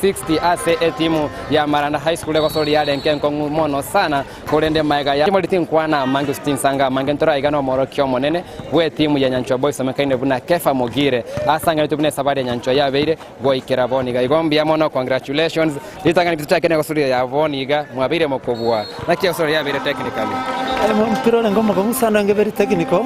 60 ase etimu ya Maranda High School egosori yarenge enkong'u mono sana korende maega ya Timori tinkwana amange gose tinsanga amange ntoraiga nomorokia omonene bw'etimu ya Nyanchwa Boys omekaine buna Kefa Mogire asangeretwe buna esabari ya Nyanchwa yabeire goikera bono iga. Igo mbuya mono congratulations ritang'ani bituchake negosoria ya bono iga mwabeire mokobua naki egosoria yabeire technically. Omopira orenge omokong'u sana orenge very technical,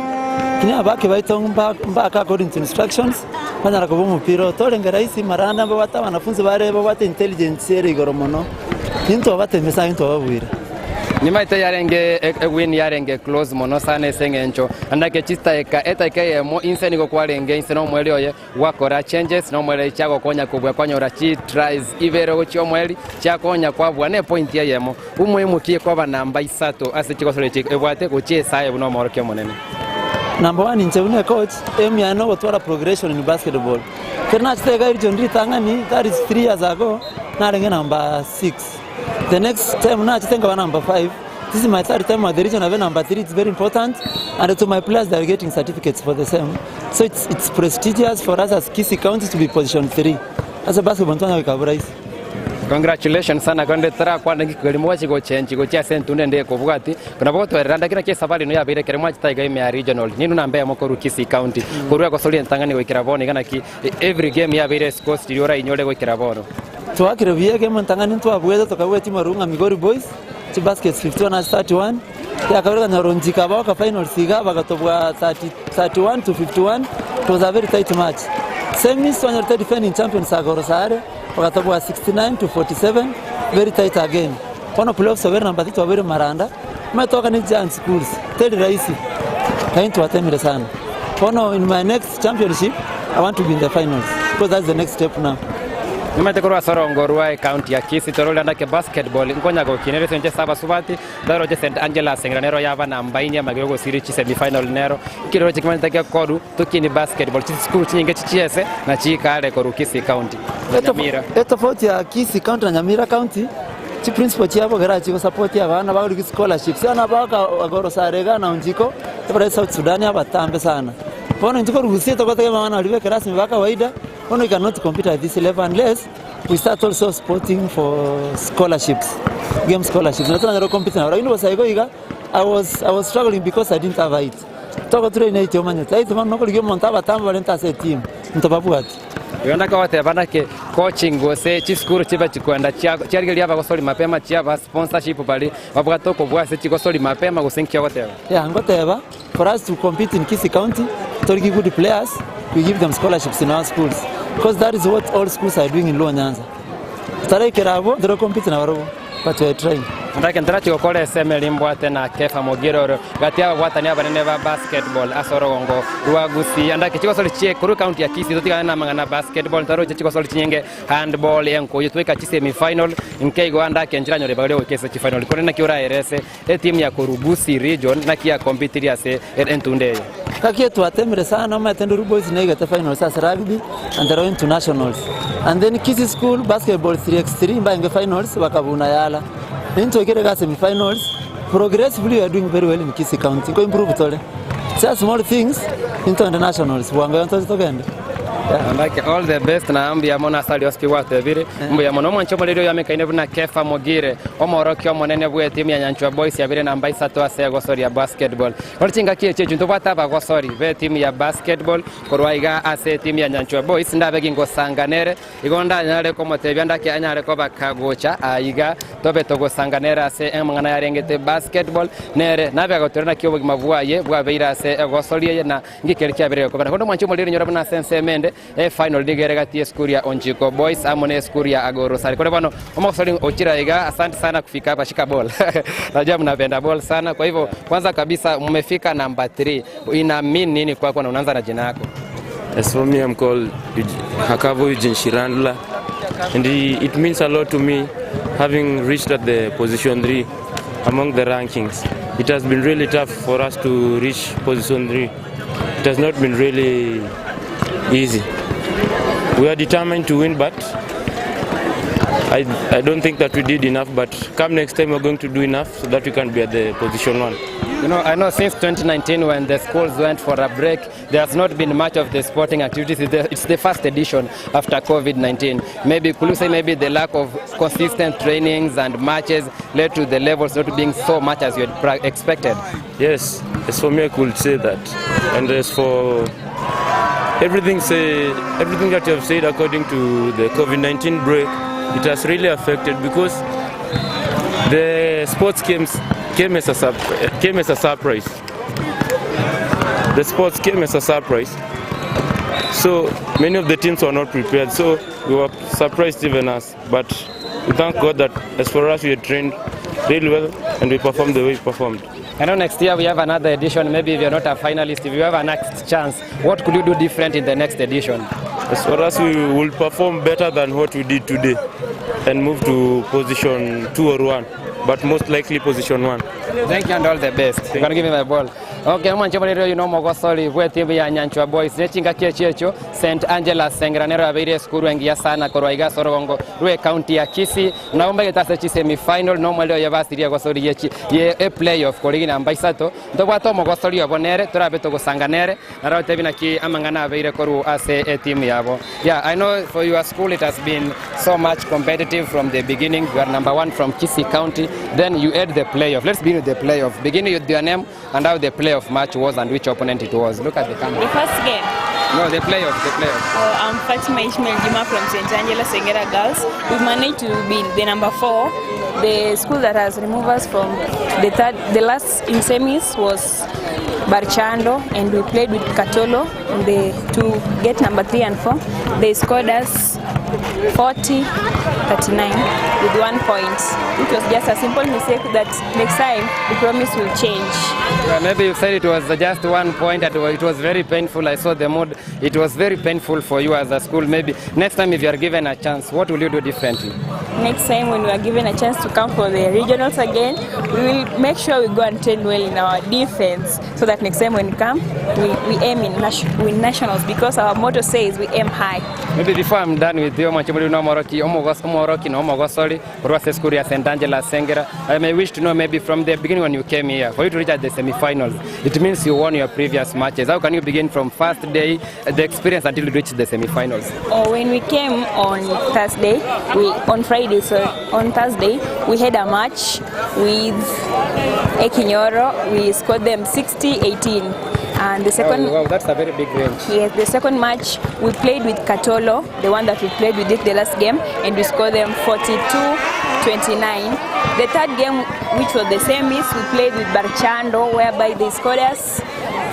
kinya abaki baito mbaka according to instructions, banyara kobua omopira oyo. Torenge rahisi maranda mbabwate abanafunzi bare babwate intelligence ere igoro mono, intwe twabatemia sana intwe twababuire. Nimaete yarenge ewin yarenge close mono sana ase eng'encho naende chitaeka etaika eyemo inse nigo kwarenge inse na omweri oye Gwakora changes nomweri chiagokonya kobua kwanyora chi tries ibere gochia omweri chiakonya kwabua ne point eyemo. Umoimokie koba namba isato ase chigosori echi ebwate gochia esae buna omoorokia omonene. Number one inche buna ecoach aim yane nogotwara progression in basketball. Ekero nachete iga region ritang'ani that is 3 years ago narenge number 6. The next time nachete nkaba number 5, this is my third time at the region abe number 3 it's very important and to my players they are getting certificates for the same. So it's, it's prestigious for us as Kisii County to be position 3. Ase basketball ntwanya goika borahisi. Congratulations sana korende torakwane ng'iki keri mwachi gochenchi gochia ase entunde ende ekobwati nabo gotwerera ndaki naki esafari eno yabeire ekero mwachete aiga ime ya regional ninwe namba eyemo korwa Kisii County korwa egosoria entang'ani goikera bono iga naki every game yabeire scores chiria orainyore goikera bono. Twakire buya egame entang'ani ntwabuete tokabua etimu ya ng'a Migori Boys chibaskets 51 ase 31, yakabere okanyora Onjiko abagoka finals iga bagatobua 30 31 to 51 it was a very tight match. Semis twanyorete defending champions Agoro Sare bagatobua 69 to 47 very tight again. Bono playoffs twabere number 3 twabeire Maranda, omanyete togoaka ne giant schools teri rahisi lakini twatemire sana. Bono in my next championship I want to be in the finals because that's the next step now. Nimanyete korwa ase orongo rwa ecounty ya Kisii torore rende ake basketball nkonya gokinera ase engencho ase abasubati ndaroche St Angela's eng'ina nero yaba namba inye amagega ogosiri chi semi final nero ekero roche kimanyete gekoru tokini basketball chisukuru chinyinge chichiese na chikare korwa Kisii county na Nyamira. Etofauti ya Kisii county na Nyamira county, chiprinciple chiabo kera chigosupport abana bagorigwe scholarships, abana baga iga na Onjiko, ebare South Sudan abatambe sana. Bono intwe korwa Gusii togotegemea abana baria bekerasi ba kawaida, bono we cannot compete at this level unless we start also supporting for scholarships, game scholarships, nario toranyare gocompete nabo. Lakini bosa igo iga, I was, I was struggling because I didn't have height. Togotura ine height omanyete, height bono nokorigia omonto abatambe barente ase etimu, ntobabwati. Igo ndakogoteba naki coaching gose chisukuru chibe chikoenda chia chiarigereria abagosori mapema chiaba sponsorship baria babwate okobua ase chigosori mapema gose nki ogoteba? Yeah, ngoteba For us to compete in Kisii County, torigi good players, we give them scholarships in our schools because that is what all schools are doing in Luo Nyanza. Taraikera abwo, ntoro compete na barobwo, but we are trying. Ndake ntarachi gokora esemeri mbwate na Kefa Mogire oro gati y'ababwatani abanene ba basketball ase orogongo rwa Gusii. Andake chigosori chie korwa ekaunti ya Kisii totigane namang'ana basketball ntaroche chigosori chinyinge handball enkoyo twaika chisemi final nkeigo andake nchiranyore ribaga ria goika ase chifinal korende naki oraerese Etimu ya korwa Gusii Region naki yakompitirie ase entunda eye? Gaki twatemire sana omanyete Nduru Boys neigete finals ase rugby and they went to nationals and then Kisii School basketball 3x3 mbaenge finals bakabuna yala nintwaikire iga semi finals progressively we are doing very well in Kisii County nko improve tore just small things nintogende nationals bwango igo ntoche togende. Andake all the best na mbuya mono ase aria onsi gwatebire. Mbuya mono omwanche omoreri oyo amekaine buna Kefa Mogire, omoorokia omonene bw'etimu ya Nyanchwa Boys yabire namba isato ase egosori ya basketball. Bono chingaki echi echio ntobwate abagosori b'etimu ya basketball korwa iga ase etimu ya Nyanchwa Boys ndabe gingosanga nere igo ndanyare komotebia ndake anyare koba kagocha aiga tobe togosanga nere ase amang'ana yarengete basketball nere nabe agotoira naki obogima bwaye bwabeire ase egosori eye na Inki keria kiabeire gekobera? Korende omwanche omoriri nyora buna ase ensemo ende, efinal nigo ere gati y'esukuru ya Onjiko Boys amo n'esukuru ya Agorosari. Korende bono omosori ochire aiga, asante sana kufika hapa, shika ball. Najua mnapenda ball sana, kwa hivyo kwanza kabisa mmefika namba 3 ina mean nini kwako na unaanza na jina yako? As for me, I'm called Hakavo Eugene Shirandula, and it means a lot to me having reached at the position 3 among the rankings. It has been really tough for us to reach position 3. It has not been really easy. We are determined to win, but I, I don't think that we did enough. But come next time, we're going to do enough so that we can be at the position 1. You know, I know since 2019 when the schools went for a break, there has not been much of the sporting activities. It's the, it's the first edition after COVID-19. Maybe, could you say maybe the lack of consistent trainings and matches led to the levels not being so much as you had expected? Yes, as for me, I could say that. And as for everything, say everything that you have said according to the COVID-19 break, it has really affected because the sports games came as a surprise. The sports came as a surprise. So many of the teams were not prepared. So we were surprised even us. But we thank God that as for us, we had trained really well and we performed the way we performed. I know next year we have another edition. Maybe if you're not a finalist, if you have a next chance, what could you do different in the next edition? As for us, we will perform better than what we did today and move to position 2 or 1, but most likely position 1. Thank you and all the best. You're gonna give me my ball. Okay, mwanche muliro yuno mogosoli bwe timu ya Nyanchwa Boys nechinga chiechiechio St Angela Sengera nero abeire skuru engiya sana korwa iga Sorogongo rwe county ya Kisii naomba getase chi semi final no mweleo yabasirie gosori yechi ye e playoff korigi namba isato ntobwate omogosori obo nere torabe togosanga nere narotebi naki amang'ana abeire koru ase etimu yabo. Yeah, I know for your school it has been so much competitive from the beginning. You are number one from Kisii County. Then you add the playoff. Let's begin with the playoff. Beginning with your name and how the playoff match was and which opponent it was. Look at the camera. The first game. No, the playoff, the playoff. Oh, I'm Fatima Ishmael Juma from St. Angela Sengera Girls. We've managed to be the number 4. The school that has removed us from the third, the last in semis was Barchando, and we played with Katolo in the, to get number 3 and 4. They scored us 40-39 with 1 point, which was just a simple mistake that next time we promise will change. Yeah, maybe you said it was just 1 point, that it was very painful. I saw the mood. It was very painful for you as a school. Maybe next time if you are given a chance, what will you do differently? Next time when we are given a chance to come for the regionals again, we will make sure we go and train well in our defense so that next time when we come, we aim in win nationals, because our motto says we aim high. Maybe before I'm done with you, Machimuri no Moroki, Omoroki no Omogosoli, Rwase School ya St. Angela Sengera. I may wish to know maybe from the beginning when you came here, for you to reach at the semi-finals, it means you won your previous matches. How can you begin from first day, the experience until you reach the semi-finals? Oh, when we came on Thursday, we on Friday, so on Thursday, we had a match with Ekinyoro. We scored them 60-18. And the second, Oh, wow, that's a very big range. Yes, the second match we played with Katolo, the one that we played with it the last game, and we scored them 42-29. The third game, which was the same, is we played with Barchando, whereby they scored us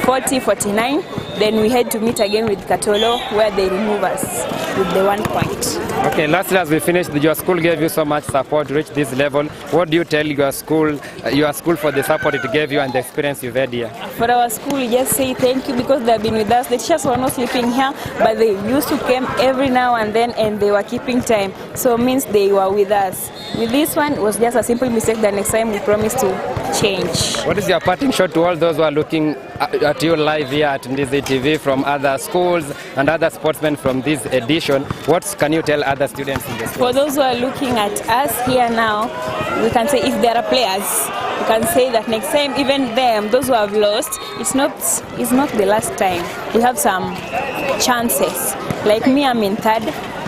40-49. Then we had to meet again with Katolo, where they remove us with the 1 point. Okay, lastly, as we finish, your school gave you so much support to reach this level. What do you tell your school for the support it gave you and the experience you've had here? For our school, we just say thank you because they've been with us. The teachers were not sleeping here, but they used to come every now and then, and they were keeping time. So it means they were with us. With this one, it was just a simple mistake that next time we promise to change. What is your parting shot to all those who are looking at you live here at Ndizi TV from other schools and other sportsmen from this edition? What can you tell other students in the school? For those who are looking at us here now, we can say if there are players, we can say that next time, even them, those who have lost, it's not the last time. We have some chances. Like me, I'm in third.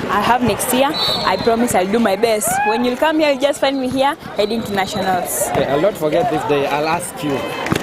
I have next year. I promise I'll do my best. When you come here, you just find me here heading to nationals. Okay, I'll not forget this day. I'll ask you.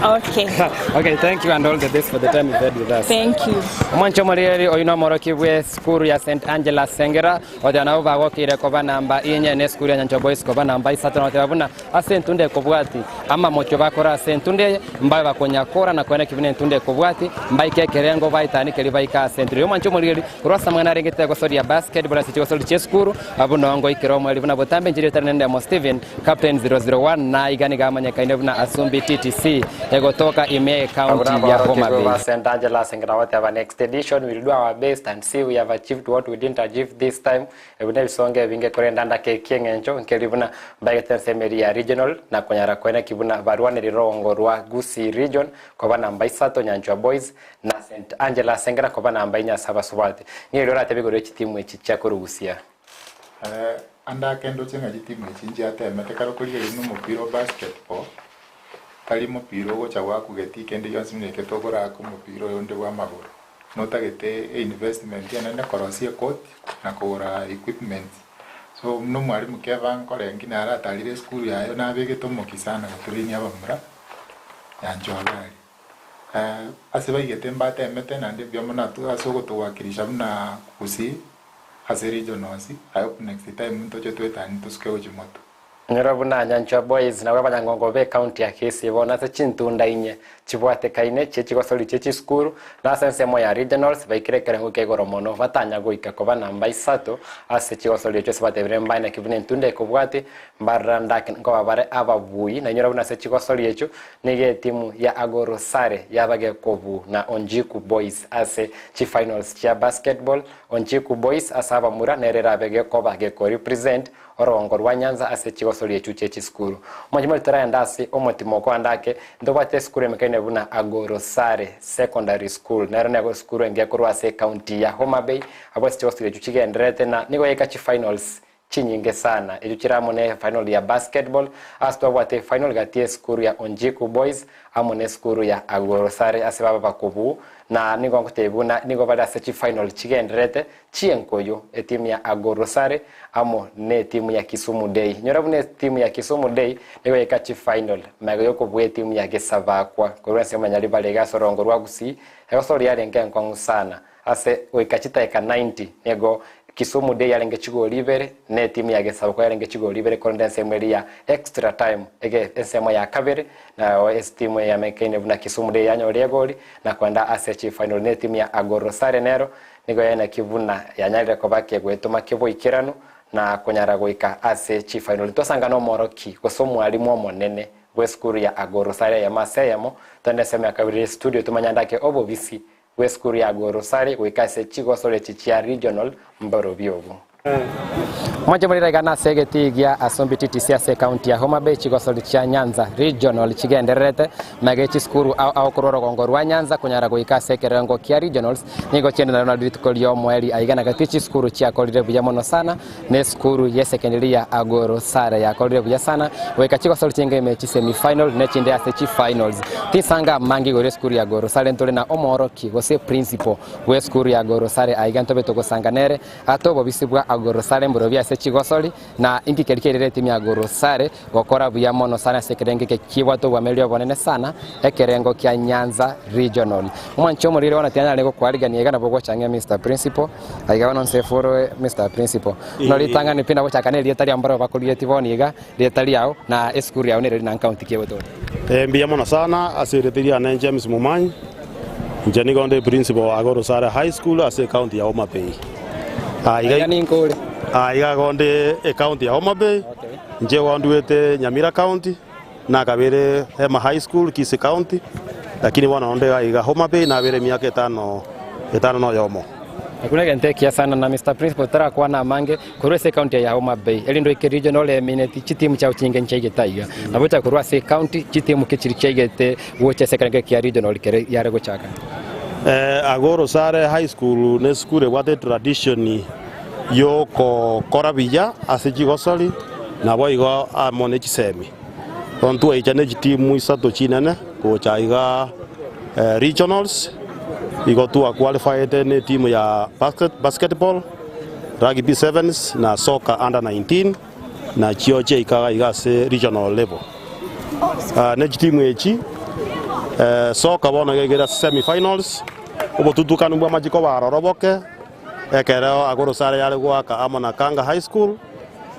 Okay. Okay, thank you and all the best for the time you've had with us. Thank you. Omwancho morieri oino moroki bwe skuru ya St. Angela Sengera othe nabo bagokire koba namba inye ne skuru ya Nyanchwa Boys koba namba isato na othe buna ase entunde ekobwati ama mocho bakora ase entunde mbaye bakonyakora na kwene kibine entunde ekobwati mbaike ekerengo baitanikeri baika ase entunde omwancho morieri kurwasa mwana arengete gosoria basketball ase chigosori chia skuru abu nongo ikero omweri buna botambe njiri etarene ndemo Steven captain 001 na igani gamanyekaine buna Asumbi TTC egotoka ime county ya Homa Bay. St. Angela Sengera what our next edition we'll do our best and see we have achieved what we didn't achieve this time. Ebuna bisonge binge korenda ndake kieng'encho nkeribuna mbaigete nsemeri ya regional na konyara kwene kibuna barwaneri rongo rwa Gusii region koba namba isato Nyanchwa Boys na St. Angela Sengera koba namba inya saba subati. Ng'ero rate bigoro chitimu echi chia korugusia. Anda kendo chenga chitimu echi nchiatemete karo korigereria na omopira o basketball. Tari mopira ogocha goakugetia kende gionsi buna eke tokoraka omopira oyonde bw'amagoro. Notagete einvestment enene korosia ecourt na kogora equipments. So buna omwalimu Kefa nkorenge nere atarire esukuru yaye nabegete omokia sana gotrain abamura Nyanchwa iga aria. Ase baigete mbatemete naende mbuya mono ase ogotowakilisha buna Gusii ase regionals, I hope next time ntoche toetanie tosuke gochia motwe. Nyora buna Nyanchwa Boys nabwo abanyangongo be county ya Kisii bono ase chintunda inye chibwatekaine chie chigosori chie chisukuru na ase ensemo ya regionals baikire ekerengo kia igoro mono batanya goika koba namba isato ase chigosori echio ase batebire mbaeneki buna entunda ekobwati mbarora ndake nkoba bare ababui na inyora buna ase chigosori echio nigo etimu ya Agoro Sare yaba gekobu na Onjiku Boys ase chifinals chia basketball Onjiku Boys ase abamura nere erabe gekoba geko represent Orogongo rwa Nyanza ase chigosori echio chie chisukuru. Omonyimori toraende ase omotimo okoanda ake, ntobwate esukuru emekaine buna Agoro Sare Secondary School, nero nigo esukuru engiya korwa ase ecounty ya Homa Bay, abwo ase chigosori echio chigendererete na nigo yaika chifinals chinyinge sana echio chire amo ne final ya basketball ase twabwate efinal gati y'esukuru ya Onjiku Boys amo nesukuru ya Agoro Sare ase baba bakobuu na nigo ngotebia buna nigo bare ase chifinal chigendererete Chienkoyo, etimu ya Agorosare amo netimu ya Kisumu Day. Nyora buna etimu ya Kisumu Day nigo yaika chifinal magega yokobua etimu ya Gesabakwa korwa ensemo ya Nyaribari iga ase orongo rwa Gusii. Egosori yarenge enkong'u sana ase goika chidaeka 90 nigo Kisumu Day yarenge chigori ibere na etimu ya Gesabakwa yarenge chigori ibere korende ensemo eria ya extra time ege ensemo ya kabere nayo estimu eyamekaine buna Kisumu Day yanyorire egori na koenda ase chifinal na etimu ya Agorosare nero Nigo yaeneki buna yanyarire koba kegwetoma ki'oboikeranu na konyara goika ase chifainoli. Twasanga nomoroki gose omwalimu omonene bw'esukuru ya Agorosari eyemo ase eyemo, togende ensemo ya kabere y'estudio tomanye ande ake obobisi bw'esukuru ya Agorosari goika ase chigosori echi chia regional mborobio obo. Mwanche morire iga nase egetii gia Asumbi TTC ase ecounty ya Homa Bay chigosori chia Nyanza Regional chigendererete magega chisukuru ao ao korwa orogongo rwa Nyanza konyara goika ase ekerengo kia regionals nigo chiendererete na rituko riomoerio aiga na gati chisukuru chiakorire buya mono sana na esukuru ye secondary ya Agoro Sare yakorire buya sana goika chigosori chinge ime chi semi final ne chinde ase chi finals tinsanga amange igoro esukuru ya Agoro Sare ntore na omooroki gose principal bwe esukuru ya Agoro Sare aiga ntobe togosanga nere Ate obobisi bwa Agorosare mborobio ase chigosori, na inki keria kerire etimu ya Agorosare gokora buya mono sana ase ekerengo eke kiebwate obwameri obonene sana, ekerengo kia Nyanza Regional. Omwanchi omoriri bono tianyare gokwarigania iga nabo ogocha ang'e Mister Principal, aiga bono nse eforo Mister Principal. Buna ritang'ani pi nagochaka na erieta riao mbarabwo bakorigetie bono iga, rieta riao na esukuru yao nere na nkaunti ki egotooria. Mbuya mono sana ase erieta riane James Momanyi. Inche nigo nde principal wa Agorosare High School ase ecounty ya Homa Bay. Aiga ninko ore? Aiga igo nde ecounty ya Homa Bay, inche igo nduete Nyamira County, nakabere Hema High School Kisii County, lakini bono nde aiga Homa Bay nabere emiaka etano etano na oyomo. Ekio negento ekiya sana na Mister Principal torakwane amange korwa ase ecounty eye ya Homa Bay erinde oike regional emineti chitimu chiao chinge nchiaigete aiga. Nabo gochaka korwa ase ecounty chitimu ki chiria chiaigete gocha ase ekerengo kia regional kere yare gochaka. Agwo Rosare High School nesukuru ebwate etradition yokokora buya ase chigosori naboigo amo ne chisemi. Bono twaicha ne chitimu isato chinene gocha iga regionals, igo twa qualified ne etimu ya basketball, rugby sevens na soccer under 19 nachio chiaikaga iga ase regional level. Ne chitimu echi soccer bono iga igere ase semi finals, obotutukanu bwa amachiko baroro boke ekero agwo Rosare yare goaka amo na Kanga High School.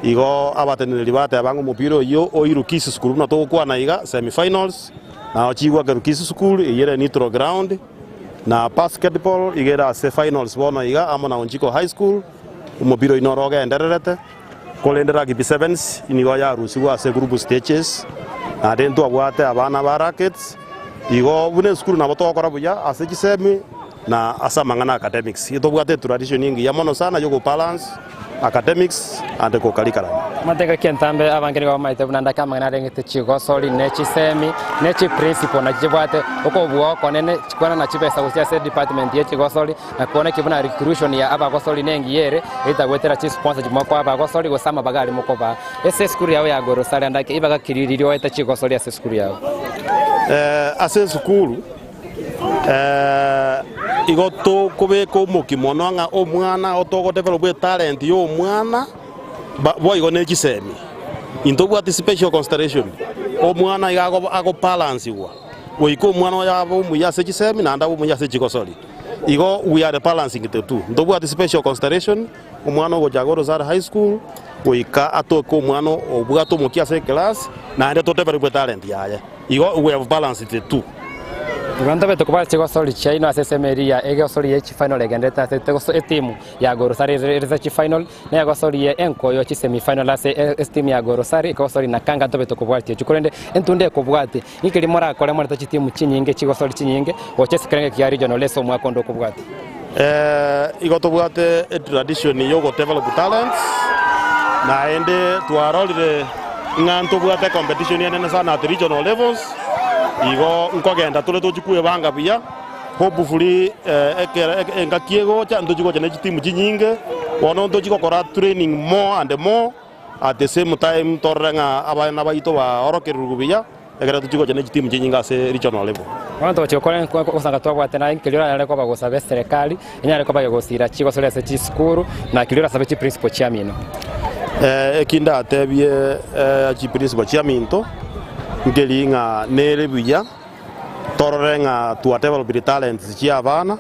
Igo abateneneri bateba ng'a omopira oyio oirwe Kisii School buna togokwana iga, semi finals, nao chigwakerwa Kisii School, eyio ere neutral ground, na basketball iga ere ase finals bono iga amo na Onchiko High School, omopira oyio noro ogendererete, korende rugby sevens nigo yarusigwe ase group stages, naende ntwabwate abana ba rackets, igo buna esukuru nabo togokora buya ase chisemi na ase amang'ana academics. Tobwate etradition engiya mono sana yogobalance academics and co-curriculum. Amateka ki'entambe abange nigo bamaete buna ndake amang'ana arengete chigosori, ne chisemi, ne chiprinciple nachio chibwate okobua okonene chikwana na chibesa gochia ase edepartment ye chigosori na kwana ki buna recruitment ya abagosori nengiya ere etagwetera chisponsor chimokoa abagosori gose amabaga aria mokobaa. Ase esukuru yao ya Gorosari andake ibaga ki riria oete chigosori ase esukuru yao? Ase esukuru igo tokobeka omokia mono ng'a omwana otogodevelop etalent ya omwana boigo ne chisemi. Intobwati special consideration, omwana iga agobalansigwa goika omwana oyo abe omuya ase chisemi naende abe omuya ase chigosori. Igo we are balancing the two. Ntobwati special consideration, omwana ogocha iga Orosari High School goika atoke omwana obwate omokia ase eclass naende todevelop etalent yaye. Igo we have balanced the two. Igo ntobete kobwata chigosori chiaino ase esemo eria ya egosori ye chifinal egenderete ase etimu ya Gorosari ere ase chifinal, na egosori ye enkoyo chisemi final ase etimu ya Gorosari ekogosori na Kanga ntobete kobwatia echio. Korende entunde ekobwatia, ninki keria morakore morete chitimu chinyinge chigosori chinyinge gocha ase ekerengo kia regional ase omwaka onde okobwatia? Igo tobwate etradition ya ogodevelop talents, naende twarorire ng'a ntobwate ecompetition enene sana at regional levels, igo nkogenda tore tochie kwebanga buya, hopefully ekero engaki egocha ntochie gocha ne chitimu chinyinge, bono ntochie gokora training more and more, at the same time torore ng'a abana baito baorokererigwe buya. Ekero tochia gocha ne chitimu chinyinge ase regional level. Bono togochia gokora ogosanga twabwate naye nkeria oranyare koba gosaba eserekari enyare koba gegosira chigosori ase chisukuru na keria orasabe chiprinciple chiamino. Eki ndatebie chiprinciple chiaminto nkeri ng'a nere buya torore ng'a twadevelopire talents chia abana,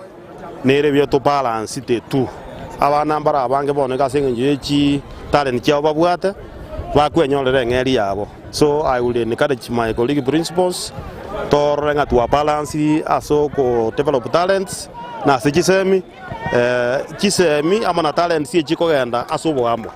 nere buya tobalance the two. Abana mbare abange bono iga ase eng'encho ye chitalent chiabo babwate, bakwenyorera eng'eri yabo. So I will encourage my colleague principals torore ng'a twa balance ase oko develop talents na ase chisemi, chisemi amo na talents echi chikogenda ase oboamo.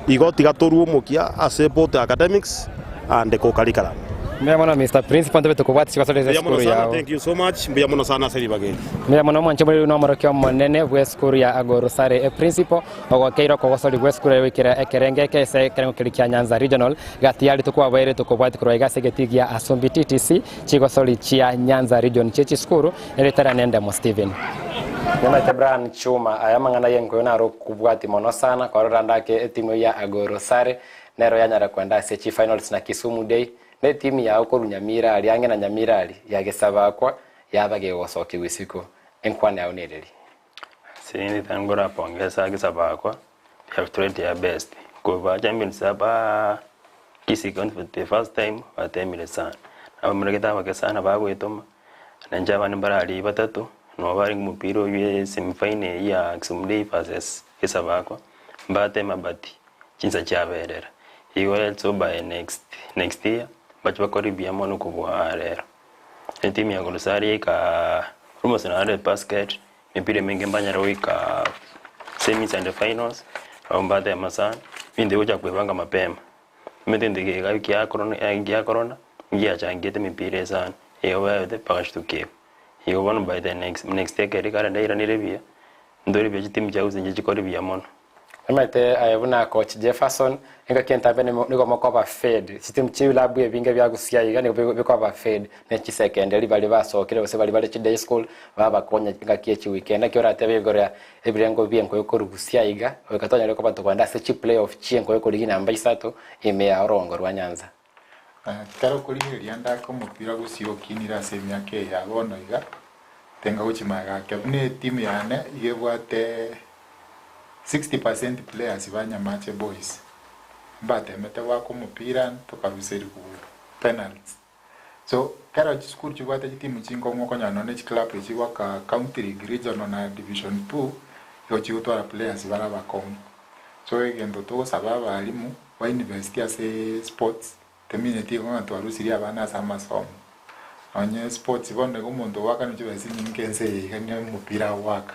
Igo tiga torue omokia ase both academics and co-curriculum. Mbuya mono Mister Principal ntobe tokobwatia chigosori ase Mbuya mono esukuru sana, yao. thank you so much, mbuya mono sana ase ribaga eri. Mbuya mono omwanche omoreri nomorokia omonene bw'esukuru ya Agorusare eprinciple Ogokeira okogosori gw'esukuru eye goikera ekerengo eke ase ekerengo keria kia Nyanza Regional, gati ya rituko kwabaire tokobwatia korwa iga ase egetii gia Asumbi TTC, chigosori chia Nyanza Region chie chisukuru, neritera nendemo Stephen. Nyamaete Brian Chuma, aya amang'ana y'enkoyo naro okobwatia mono sana korora ndake etimu eyio ya Agoro Sare nero yanyara kwenda ase chifinals na Kisumu Day ne etimu yao korwa Nyamira aria ang'e na Nyamira aria ya Gesabakwa yaba gegosokigwa isiko. Enkwana yao nereri? Sindi ngorapongesa gisabakwa, they have tried their best. Koba champions aba Kisii County for the first time batemire sana. Abamuregete abake sana bagoetoma, na inche abande mbararia batato, nabo barenge omopira oywo esemi final eywo ya Kisumu Day versus Gesabakwa, mbatema but chinsa chiaberera. Igo let's hope by next next year, mbache bakore buya mono kobua rero. Etimu ya Gorosari yaika almost naende basket, emepira emenge mbanyare goika semis and finals, nabo mbatema sana, ebinto ebi gocha kwebanga mapema. Omanyete egento eke iga kia corona gia corona, ngiachangete emepira eye sana, igo baete bagashtukiwa. Igo bono by the next next year ekero rikare ndairanire buya, ntore buya chitimu chia gusii inche chikore buya mono. Omanyete aye buna coach Jefferson, engaki entambe nigo mokoba fed, chitimu chibilabu ebinge bia gusii aiga nigo bikoba fed ne chisekenderi baria basokire gose baria bare chiday school babakonya engaki ye chiweekend. Naki oratebe igoro ya ebirengo bie enkoyo korwa gusii aiga goika tonyare koba tokogenda ase chiplay off chie enkoyo korigia namba isato ime ya orongo rwa Nyanza. Ekero okorigereria ndake omopira gusii okinire ase emiaka eye ya bono iga, tenga gochia magega ake buna etimu yane iga ebwate 60% players ba Nyamache Boys mbatemete goaka omopira tokaruserigwa penalties. So ekero chisukuru chibwate chitimu chinkong'u okonyora nonye ne chiclub echi chigoaka county league, regional na division two, igo chigotwara players bare abakong'u. So egento togosaba abalimu ba invest ase sports temineti igo ng'a twarusirie abana ase amasomo. Nonye sports bono iga omonto ogoakanwa chibesa chinyinge ense eye iga ne omopira agoaka.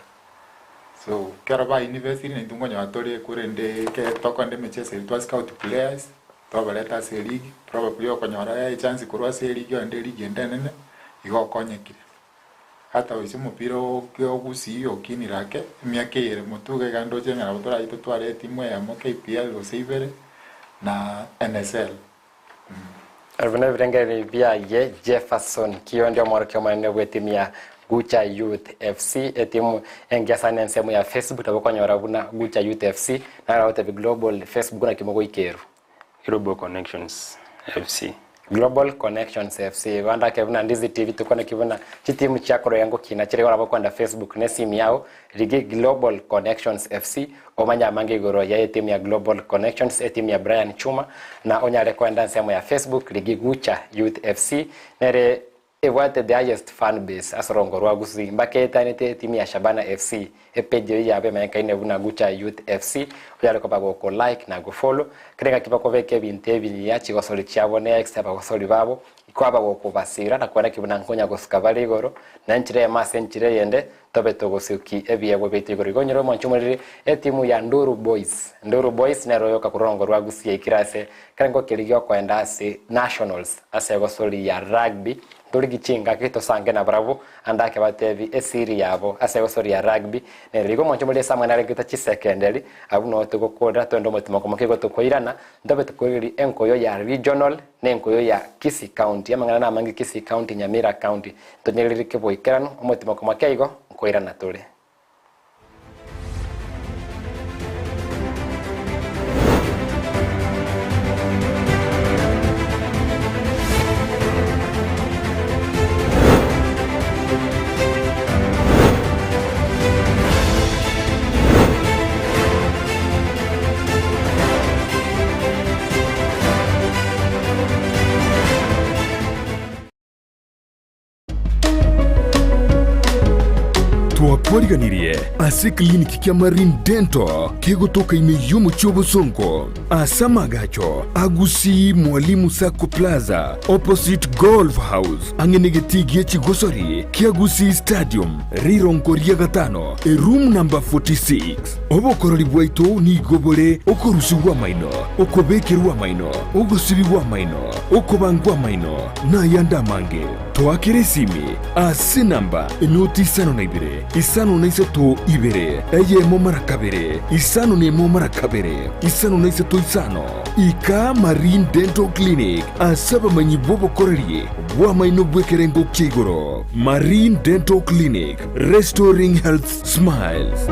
So ekero ba investire naintwe nkonyora tore korende ekero tokogenda emechieso eria twa scout players, twabareta ase eligi, probably okonyora echance korwa ase eligi ogende eligi ende enene, igo okonyekire. Ata gose omopira oke ogusii okinire ake, emiaka eye ere motwe iga iga ndoche ng'a nabo torache totware etimu eyemo KPL gose ibere, na NSL. Ebi nebirengererio biaye Jefferson Kiondi omworokia omonene bw'etimu ya Gucha Youth FC etimu engiya sana ensemo ya Facebook nabo okonyora buna Gucha Youth FC naro agotebi Global Facebook naki mogoikerwa. Global Connections FC. Global Connections FC. Igo ndake buna Ndizi TV tokwaneki buna chitimu chia korwa ngokina chire igo nabo okoenda Facebook na esimi yao rigia Global Connections FC omanye amange igoro ya etimu ya Global Connections etimu ya Brian Chuma na onyare koenda ensemo ya Facebook rigia Gucha Youth FC nere Ebwate the highest fan base ase orongo rwa Gusii mbaka eetanete etimu ya Shabana FC. Epage eyio yabo emanyekaine buna Gucha Youth FC onyare koba goko like na go follow kera engaki bakobeka ebinto ebinyia chigosori chiabo ne ex abagosori babo ikwaba gokobasira na kwana ki buna nkonya gosuka bare igoro na enchera eyemo ase enchera eyende Tobe togosuki ebiegwa biaito igoro. Igo onyore omwancho omoriri etimu ya Nduru Boys. Nduru Boys nero oyoka korwa orongo rwa Gusii yaikire ase ekerengo keria giokoenda ase Nationals ase egosori ya rugby. Ntorigi chingaki tosange nabarabwo ande ake batebi esiri yabo ase egosori ya rugby nere. Igo omwancho omoriri ase amang'ana arengete chisekenderi abwo noo togokorera toende omotima komokia igo tokoirana ntobe tokoireri enkoyo ya regional na enkoyo ya Kisii County. Amang'ana namange Kisii County, Nyamira County. Ntonyererire keboikeranu omotima komokia igo nkoirana tore. Twakwariganirie ase eclinic kia Marine Dental kegotoka ime y'omochie obosongo ase amagacho a Gusii Mwalimu Sacco Plaza opposite Golf House ang'e negetii gie chigosori kia Gusii Stadium rirongo ria gatano eroom number 46. Obokorori bwaito nigo bore okorusigwa amaino, okobekerwa amaino, ogosibigwa amaino, okobangwa amaino, na ayande amange. Toakere esimi ase enamba enoti isano na ibere, isano na isato ibere, eyemo mara kabere, isano na emo mara kabere, isano na isato isano. Ika Marine Dental Clinic ase abamanyi b'obokoreri bw'amaino bw'ekerengo kia igoro. Marine Dental Clinic, restoring health smiles.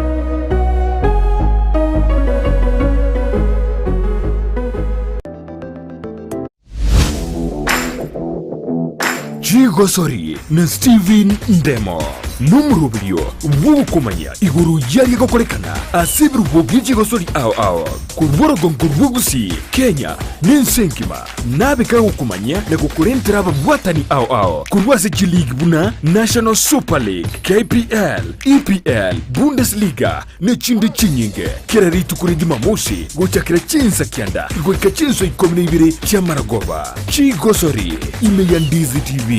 Chigosori na Stephen Ndemo nomoroberio bw'ogokomanya igoro y'aria gokorekana ase ebirubo bie chigosori ao ao korwa orogongo rwa Gusii, Kenya na ense engima. Nabe kagokomanyia na gokorentera ababwatani ao ao korwa ase chiligi buna National Super League, KPL, EPL, Bundesliga ne chinde chinyinge. Kera rituko ria Jumamosi gochakera chinsa kianda goika chinsa ikomi na ibere chi'amaragoba. Chigosori ime ya Ndizi TV.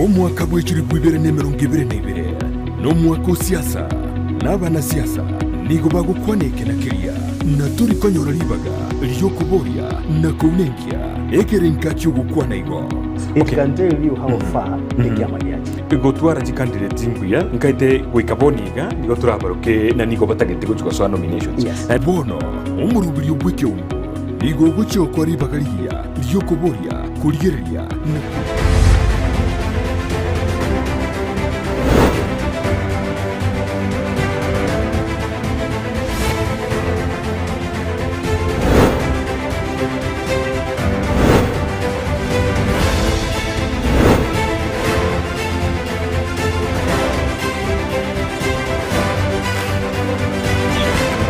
Omwaka bw'echilifu ibere na emerongo ebere na ibere nomwaka o siasa, na abanasiasa nigo bagokwana eke na keria, na tori konyora ribaga ri'okoboria na kounenkia ekerenka ki'ogokwana igo. It can tell you how far ekiama giachire. Gotwara chicandidate mbuya nkaete goika bono iga nigo torabaroke na nigo batagete gochia gosoa nominations. Yes. Bono omoroberio bw'ekeombe nigo ogochia gokora ribaga rigiya ri'okoboria, korigereria, na.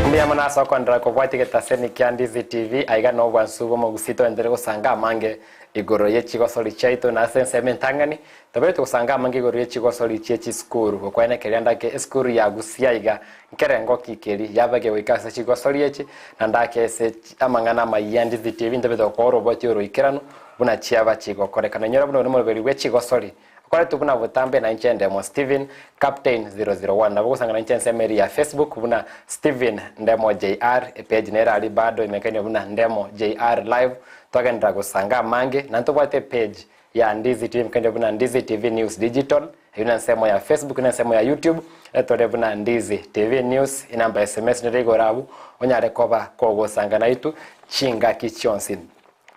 Mbuya mono ase okoenderera kobwatia egetaseni kia Ndizi TV aiga nobwansu bw'omogusii toenderere gosanga amange igoro ye chigosori chiaito na ase ensemo entang'ani tobeire togosanga amange igoro ye chigosori chie chisukuru gokwana ekeria ndake esukuru ya Gusii aiga nkerengo ki keri yabage goika ase chigosori echi na ndake ase amang'ana amayia Ndizi TV ntobe togokoora obwati oroikeranu buna chiaba chigokorekana inyora buna ore moroberi bwe chigosori Okoretwe buna botambe na inche Ndemo Steven, Captain 001. Nabo ogosangana inche ensemo eria ya Facebook buna Steven Ndemo JR, epage nere aria bado imekaine buna Ndemo JR Live. Twagenderera gosanga amange, na ntobwate epage ya Ndizi TV imekaine buna Ndizi TV News Digital, eyio ne ensemo ya Facebook na ensemo ya YouTube etore buna Ndizi TV News, enamba ya SMS nere igoro abwo onyare koba kogosanga naitwe chingaki chionsi.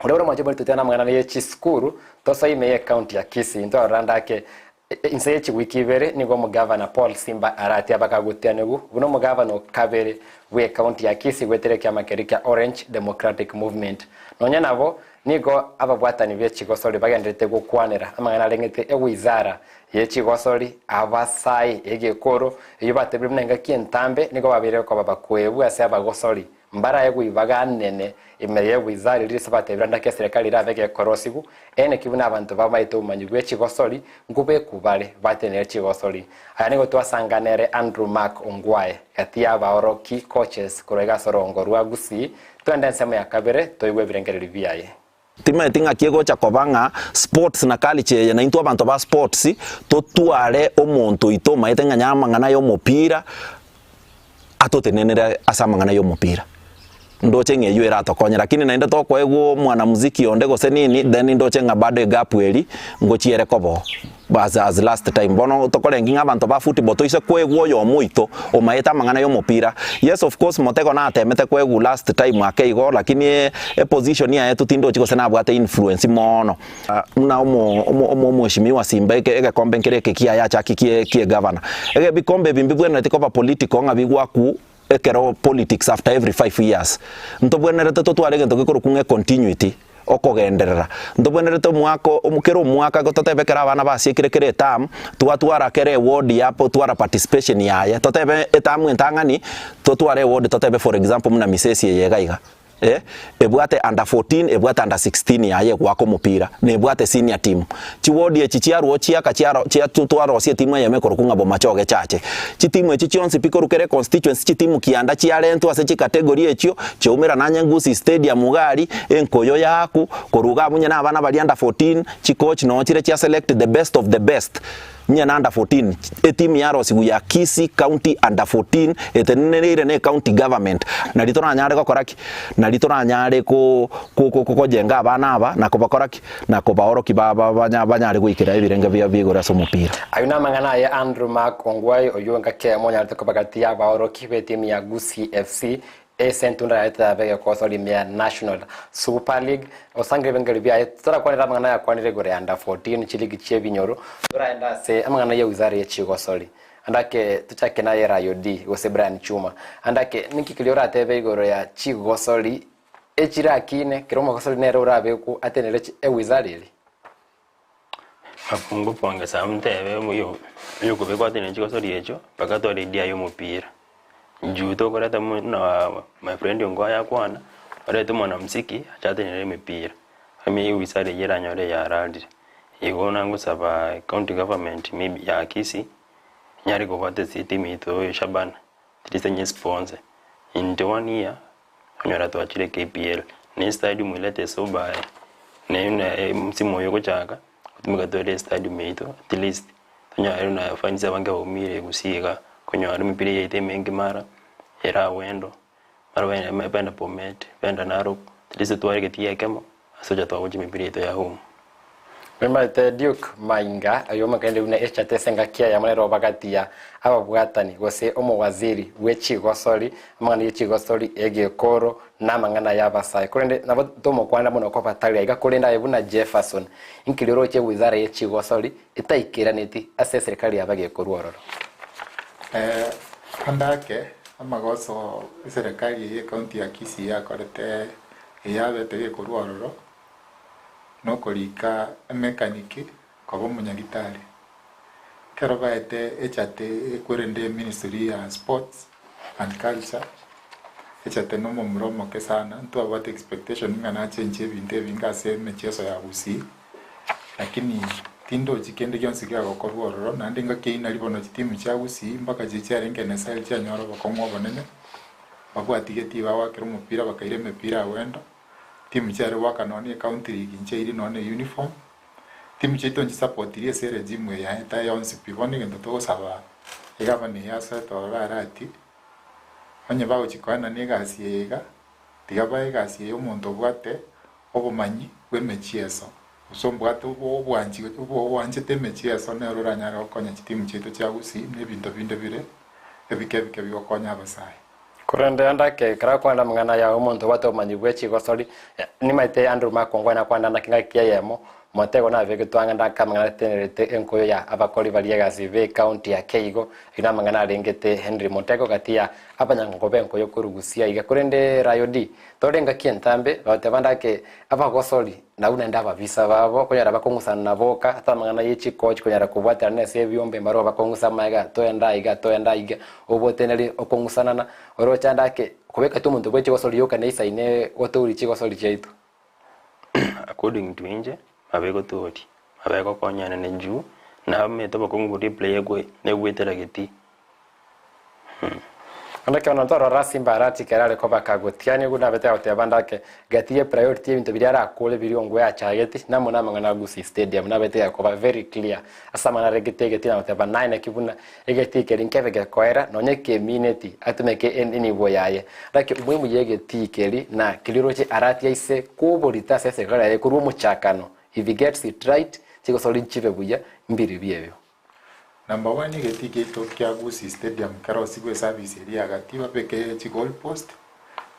Oria ore omwanche bori totiana amang'ana ye chisukuru tosoe ime ye county ya Kisii ntwarora ndake Inse ye chiwiki ibere nigo omogavana Paul Simba Arati abakagutianigwa buna omogavana o kabere bw'ecounty ya Kisii goetera ekiama keria kia Orange Democratic Movement. Nonya nabo, nigo ababwatani be chigosori bagendererete gokwanera amang'ana arengete ewizara ye chigosori, abasae, egekoro, eyio batebire buna engaki entambe nigo babeire koba bakoebwa ase abagosori Mbaraegwe ibaga anene ime y'ewizara eria ase batebire ande ake eserekari erabe gekorosigu, eneki buna abanto bamaete obomanyi bwe chigosori, nkobeku bare batenere chigosori. Aya nigo twasanganere Andrew Mark Ongwae, gati y'abaoroki, coaches, korwa iga ase orongo rwa Gusii, twende ensemo ya kabere toigwe ebirengererio biaye. Timaeti ng'aki egocha koba ng'a sports na culture eye naintwe abanto ba sports totware omonto oito omaete ng'a nya amang'ana ya omopira atotenenere ase amang'ana ya omopira. Ndoche ng'a eywo eratokonye lakini naende tokoegwa omwanamuziki onde gose nini then ndoche ng'a bado egap eria ngochia ere koba oo. As as last time bono tokorengi ng'a abanto ba football toise koegwa oyomo oito omaete amang'ana ya omopira. Yes of course Motego natemete koegwa last time ake igo lakini eposition yaye totindochi gose nabwate influence moono. Buna omo omo omo omweshimiwa Simba eke egekombe nkere eke kiaye achaki kie kie governor. Ege ebikombe ebi mbibwenereti koba political ng'a bigwakwu ekero politics after every 5 years. Ntobwenerete totware egento gekorokwa ng'a econtinuity. Okogenderera. Ntobwenerete omwaka o kera omwaka totebe ekero abana basiekire kera eterm, twatwara kera eward yapo twara participation yaye, totebe eterm entang'ani, totware eward totebe for example buna Misesi eye iga iga, eh, ebwate under 14 ebwate under 16 yaye egoaka omopira, na ebwate senior team. Chiward echi chiarwoo chiaka chiaro chia twarosia etimu eyemo ekorokwa ng'a Bomachoge Chache. Chitimu echi chionsi pi korwa kera econstituency chitimu kianda chiarentwe ase chicategory echio, chiaumera nanye Gusii Stadium iga aria, enkoyo yaku, korwa iga abwo onye na abana baria under 14, chicoach noo chire chia select the best of the best, onye na under 14, etimu yarosigwa ya Kisii County under 14 etenenereire na ecounty government, nario toranyare gokora ki? Nario toranyare ko ko ko kojenga abana aba na kobakora ki? Na kobaorokia ba ba banya banyare goikera ebirenge bia bia igoro ase omopira. Ayio namang'ana aye Andrew Mark Ongwae oyio engaki eyemo onyarete koba gati y'abaoroki b'etimu ya Gusii FC ase entunda yaye terabe egekoso ime ya National Super League. Osangire ebengeri biaye torakwanera amang'ana ayakwanire igoro ya Under 14 chiligi chi'ebinyoro toraende ase amang'ana ye wizara ye chigosori. Andake tochake naye Rayo D gose Brian Chuma. Andake ninki keria oratebe igoro ya chigosori echirakine kera omogosori nere orabekwo atenere ewizara eria? Mapungu pongesa ntebe oyo oyokobekwa atenene chigosori echio mpaka atware idea ya omopira. Juu tokoreta buna my friend ongo ayakwana, orete omwanamuziki ache atenenere emepira, ime ewizara eyio eranyore eyararire. Igo nagosaba county government maybe ya Kisii, enyare kobwata ase etimu yaito Shabana, at least enye sponsor. Into one year, onyora twachire KPL, na estadium erete ase obare, naende buna msimu oyo ogochaka, gotumeka tore estadium yaito at least, tonyare buna fans abange baumire gusii igaa, konyora emepira yaito emenge mara, ere awendo, mara baende baenda Bomet, baenda Narok, at least totware egetii ekemo, ase ocha twagochia emepira yaito ya home. Nimanyete Duke Mainga, oyio omokendi buna echate ase engaki eyemo nere obagati ya ababwatani gose omowaziri bwe chigosori, amang'ana ye chigosori, egekoro, na amang'ana y'abasae. Korende nabo tomokwanera mono kobatari aiga korende aye buna Jefferson, inki riroche wizara ye chigosori etaikeraneti ase eserikari yabagekorwa ororo? Ande ake, amagoso eserekari eye y'ecounty ya Kisii yakorete eyabete gekorwa ororo, nokorika emechanic koba omonyagitari. Ekero baete echate ekwerende ministry ya sports and culture, echate na omomura omoke sana, ntwabwate expectation ng'a nachenchie ebinto ebinge ase emechieso ya Gusii, lakini tindochi kende gionsi gegokorwa ororo, naende ngaki eyio nari bono chitimu chia Gusii mpaka chiria chiarenge NSL chianyora obokong'u obonene, babwatigeti bagoakera omopira bakaira emepira awendo. Timu chiare goaka nonya ne ecounty league nchiairi nonya ne uniform. Timu chiaito nchisapotirie ase eregimu eye yaye yonsi pi. Bono egento togosaba egavana eye asoete ororo arati, onye bagochia koenana egasi eye iga, tiga bae egasi eye omonto obwate obomanyi bwa emechieso, gose obwate obwanchi oanchete emechieso nere oranyare gokonya chitimu chiaito chia Gusii na ebinto binde bire ebike ebike bigokonya abasae. Korende ande ake, ekero akwanire amang'ana aya, omonto obwate obomanyi bwe chigosori, nimaete Andrew makongwana akwane ande ake ngaki eyemo, Motego nabegetwe ang'e ndake amang'ana atenerete enkoyo ya abakori baria egasi be county ya Keigo. Ayio namang'ana arengete Henry Motego gati ya abanyangongo b'enkoyo korwa Gusii aiga. Korende Rayo D tore engaki entambe bagoteba ndake abagosori nabwo naende ababisa babo konyora bakong'usana na boka ase amang'ana ye chikochi konyara kobwaterana ase ebiombe mbaroo bakong'usa amaega toende aiga toende aiga oboteneri okong'usanana oroche ndake kobeka tu omonto bwe chigosori yoka neisaine gotouri chigosori chiaito. According to inche, mabe gotoria, mabe gokonyana ne juu, nabamanyete obokong'u boria eplay ekwe negwetera getii. Naende ekero ntorora Simba Arati kere are koba kagotiania nigo nabete agoteba ndake gati ye priority y'ebinto biria arakore biria ongwe achageti namo namang'ana a Gusii Stadium nabete gakoba very clear ase amang'ana aregete egetii na goteba naye naki buna egetii keria nkebe gekoera nonye ekemineti atumeke enibo yaye. Naki umuhimu y'egetii keria na keria oroche Arati aise koborita ase eserikari yaye korwa omochakano if he gets it right chigosori nchibe buya mbiribi ebio. Number one egetii giaito kia Gusii Stadium kerosigwe eservice eria ya gati babeke chi goal post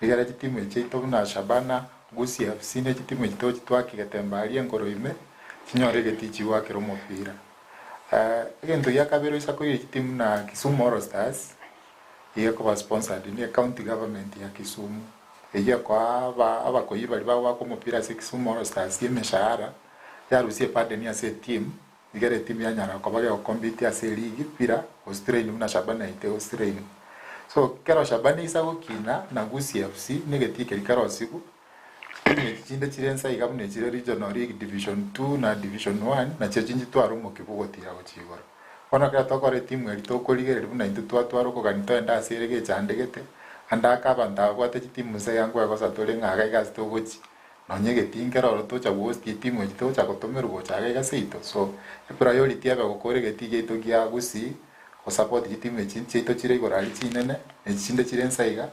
rigere chitimu echi chiaito buna Shabana, Gusii FC ne chitimu echi tochi twake getemba aria enkoro ime chinyore egetii chigoakera omopira. Egento gia kabere oisa koira chitimu buna Kisumu All Stars iga ekoba sponsored ne county government ya Kisumu eyio ekoa aba abakoyi baria bagoaka omopira ase Kisumu All Stars emeshahara yarusia eburden ase etimu Igere etimu yanyara koba gegokompiti ase eligi bila gostrain buna Shabana yaito egostrain. So kero Shabana eisa gokina na Gusii FC negetii keria kerosigu, chitimu echi chinde chire nsa iga buna echire regional league division 2 na division 1 nachio chinchitware omokia bwogotira gochia igoro. Bono ekero tokora etimu eria tokorigereria buna intwe twatwara okogania toende ase ere gechandegete, ande ake abanto ababwate chitimu nsa iga nkwegosa tore ng'a iga iga ase togochia. Nonye egetii nkere oro tocha gohost etimu echi togocha gotomerwa gocha iga iga seito so epriority ebe gokora egetii giaito gia Gusii gosupport chitimu echi chiaito chire igoro aria chinene na echi chinde chire nsa iga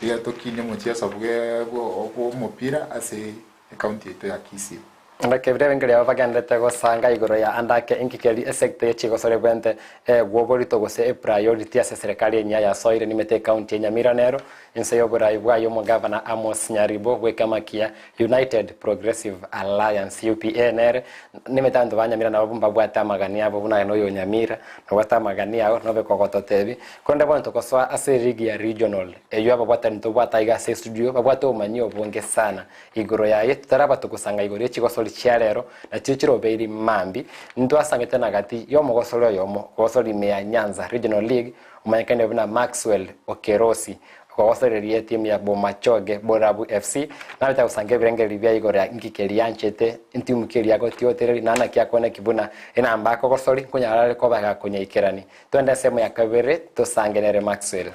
iga tokinie omochieso bwe bwo omopira ase ecounty yaito ya Kisii. Ndake biria ebinto biabo bagenderete gosanga igoro ya andake inki keri esector ye chigosori bwente egwo oborito gose epriority ase eserekari enyia yasoire nimete ecounty ya Nyamira nero Inse y'oborai bwaye omogavana Amos Nyaribo bw'ekiama kia United Progressive Alliance, UPA, nere nimete abanto ba Nyamira nabo mbabwate amagani abo buna aye noyo Nyamira nobwate amagani ao nobe kogototebi. Korende bono togosoa ase eligi ya regional eyio ababwatani tobwate aiga ase estudio babwate obomanyi obonge sana igoro yaye totaraba togosanga igoro ye chigosori chia rero nachio chirobeiri mambi ntwasangete na gati y'omogosori oyomo gosori ime ya Nyanza Regional League Omanyekane buna Maxwell Okerosi, okogosoreria etimu ya Bomachoge Borabu FC, nabete gosanga ebirengererio bia igoro ya inki keria yanchete, ntimu ki eria agotiotereri, na naki akoneki buna enamba akogosori nkonyara are koba gakonya-ikerani. Twende ensemo ya kabere tosange nere Maxwell.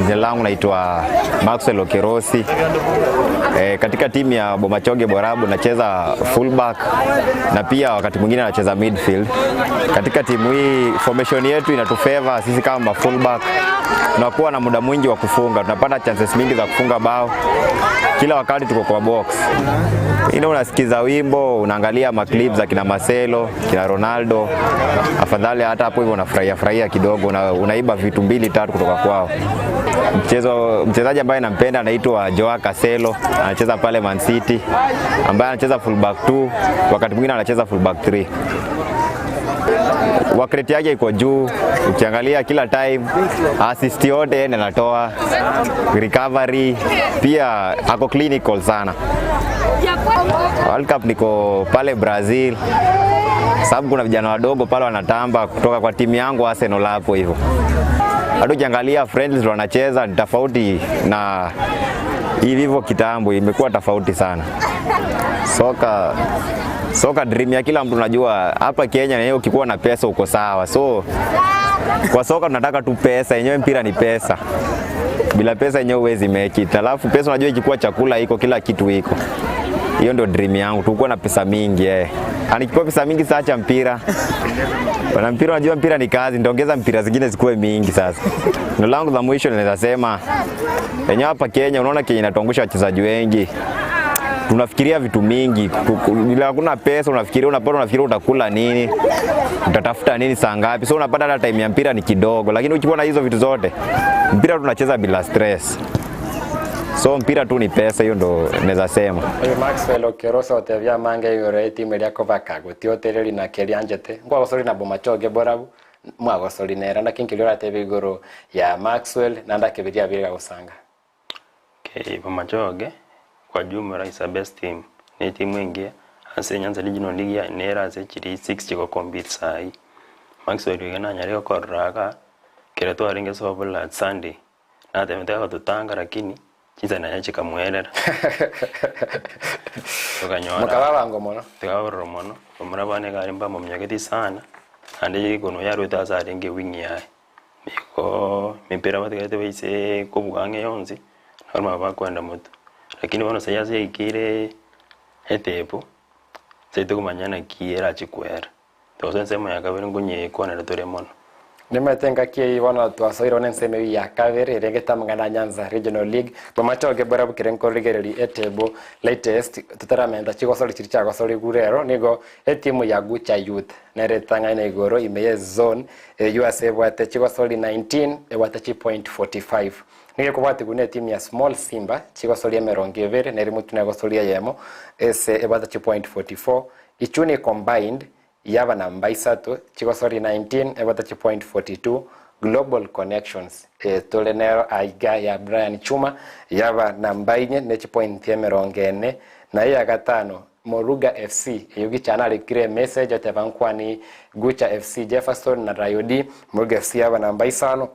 Jina langu naitwa Maxwell Okerosi. E, katika timu ya Bomachoge Borabu nacheza fullback na pia wakati mwingine nacheza midfield. Katika timu hii formation yetu inatufavor sisi kama fullback, tunakuwa na muda mwingi wa kufunga, tunapata chances mingi za kufunga bao kila wakati tuko kwa box. Ine unasikiza wimbo, unaangalia maclip za kina Marcelo, kina Ronaldo, afadhali hata hapo hivyo unafurahia furahia kidogo, una, unaiba vitu mbili tatu kutoka kwao. Mchezo, mchezaji ambaye nampenda anaitwa Joao Cancelo, anacheza pale Man City, ambaye anacheza fullback 2, wakati mwingine anacheza fullback 3. Work rate yake iko juu, ukiangalia kila time assist yote yeye ndiye anatoa, recovery pia ako clinical sana. World Cup niko pale Brazil sababu kuna vijana wadogo pale wanatamba kutoka kwa timu yangu Arsenal hapo hivyo. Hata ukiangalia friendlies wanacheza ni tofauti na hivi hivyo kitambo, imekuwa tofauti sana. Soka soka dream ya kila mtu, najua hapa Kenya yenyewe ukikuwa na pesa uko sawa. So kwa soka tunataka tu pesa yenyewe, mpira ni pesa. Bila pesa yenyewe huwezi make it. Alafu pesa unajua ikikuwa chakula iko, kila kitu iko. Hiyo ndio dream yangu, tukuwa na pesa mingi eh. Anikipewa pesa mingi saacha mpira. Bana mpira unajua mpira ni kazi, nitaongeza mpira zingine zikuwe mingi sasa. Neno langu la mwisho ninaweza sema yenyewe hapa Kenya unaona Kenya inatuangusha wachezaji wengi. Tunafikiria vitu mingi, bila hakuna pesa unafikiria unapata unafikiria utakula nini, utatafuta nini saa ngapi. So unapata hata time ya mpira ni kidogo, lakini ukiwa na hizo vitu zote, mpira tunacheza bila stress. So mpira tu ni pesa, hiyo ndo naeza sema. Oyo Maxwell Okerosa otebia amange igoro y'etimu eria kobaka gotiotereri na keria anchete nkwagosori na Bomachoge borabu mwagosori nere naki nkeria oratebe igoro ya Maxwell naende akeberia abire gagosanga. Okay, Bomachoge kwa jumla is a best team, ne etimu engiya ase Nyanza Regional League nere ase chiri six chigo compete sahi. Maxwell iga nanyare gokorora igaa, ekero twarenge sobo last Sunday, Natemete gototanga lakini chinsa naye chikamoerera. Tokanyora Mokaba abango mono. Tokaba bororo mono, omura bono iga are mbamominyogeti sana, naende kono yaruete ase arenge ewing yaye. Igo emepira batigarete baise kobua ang'e yonsi, nabo nabo bakoenda motwe. Lakini bono sai ase yaikeire etepu, tari tokomanya naki erache koera. Togosoa ensemo ya kabere nkonye-kwanera tore mono. Nimanyete engaki eyio bono twasoire bono ensemo eyio ya kabere ere egetamang'ana Nyanza Regional League. Bomachoge barabwo kere nkorigereria etable latest totaramenta chigosori chiria chiagosorigwe rero nigo etimu ya Gucha Youth nere etang'aine igoro ime ye zone eyio ase ebwate chigosori 19 ebwate chipoint 45. Nigo ekobwatigwa ne etimu ya Small Simba chigosori emerongo ebere na erimo tuna egosori eyemo ase ebwate chipoint 44 Ichuni combined yaba namba isato, chigosori 19 ebwate chipoint 42, Global Connections tore nero aiga ya Brian Chuma yaba namba inye ne chipointi emerongo ene na eya gatano Moruga FC eyio gichana arikire emessage oteba nkwani Gucha FC Jefferson na Rayodi Moruga FC yaba namba isano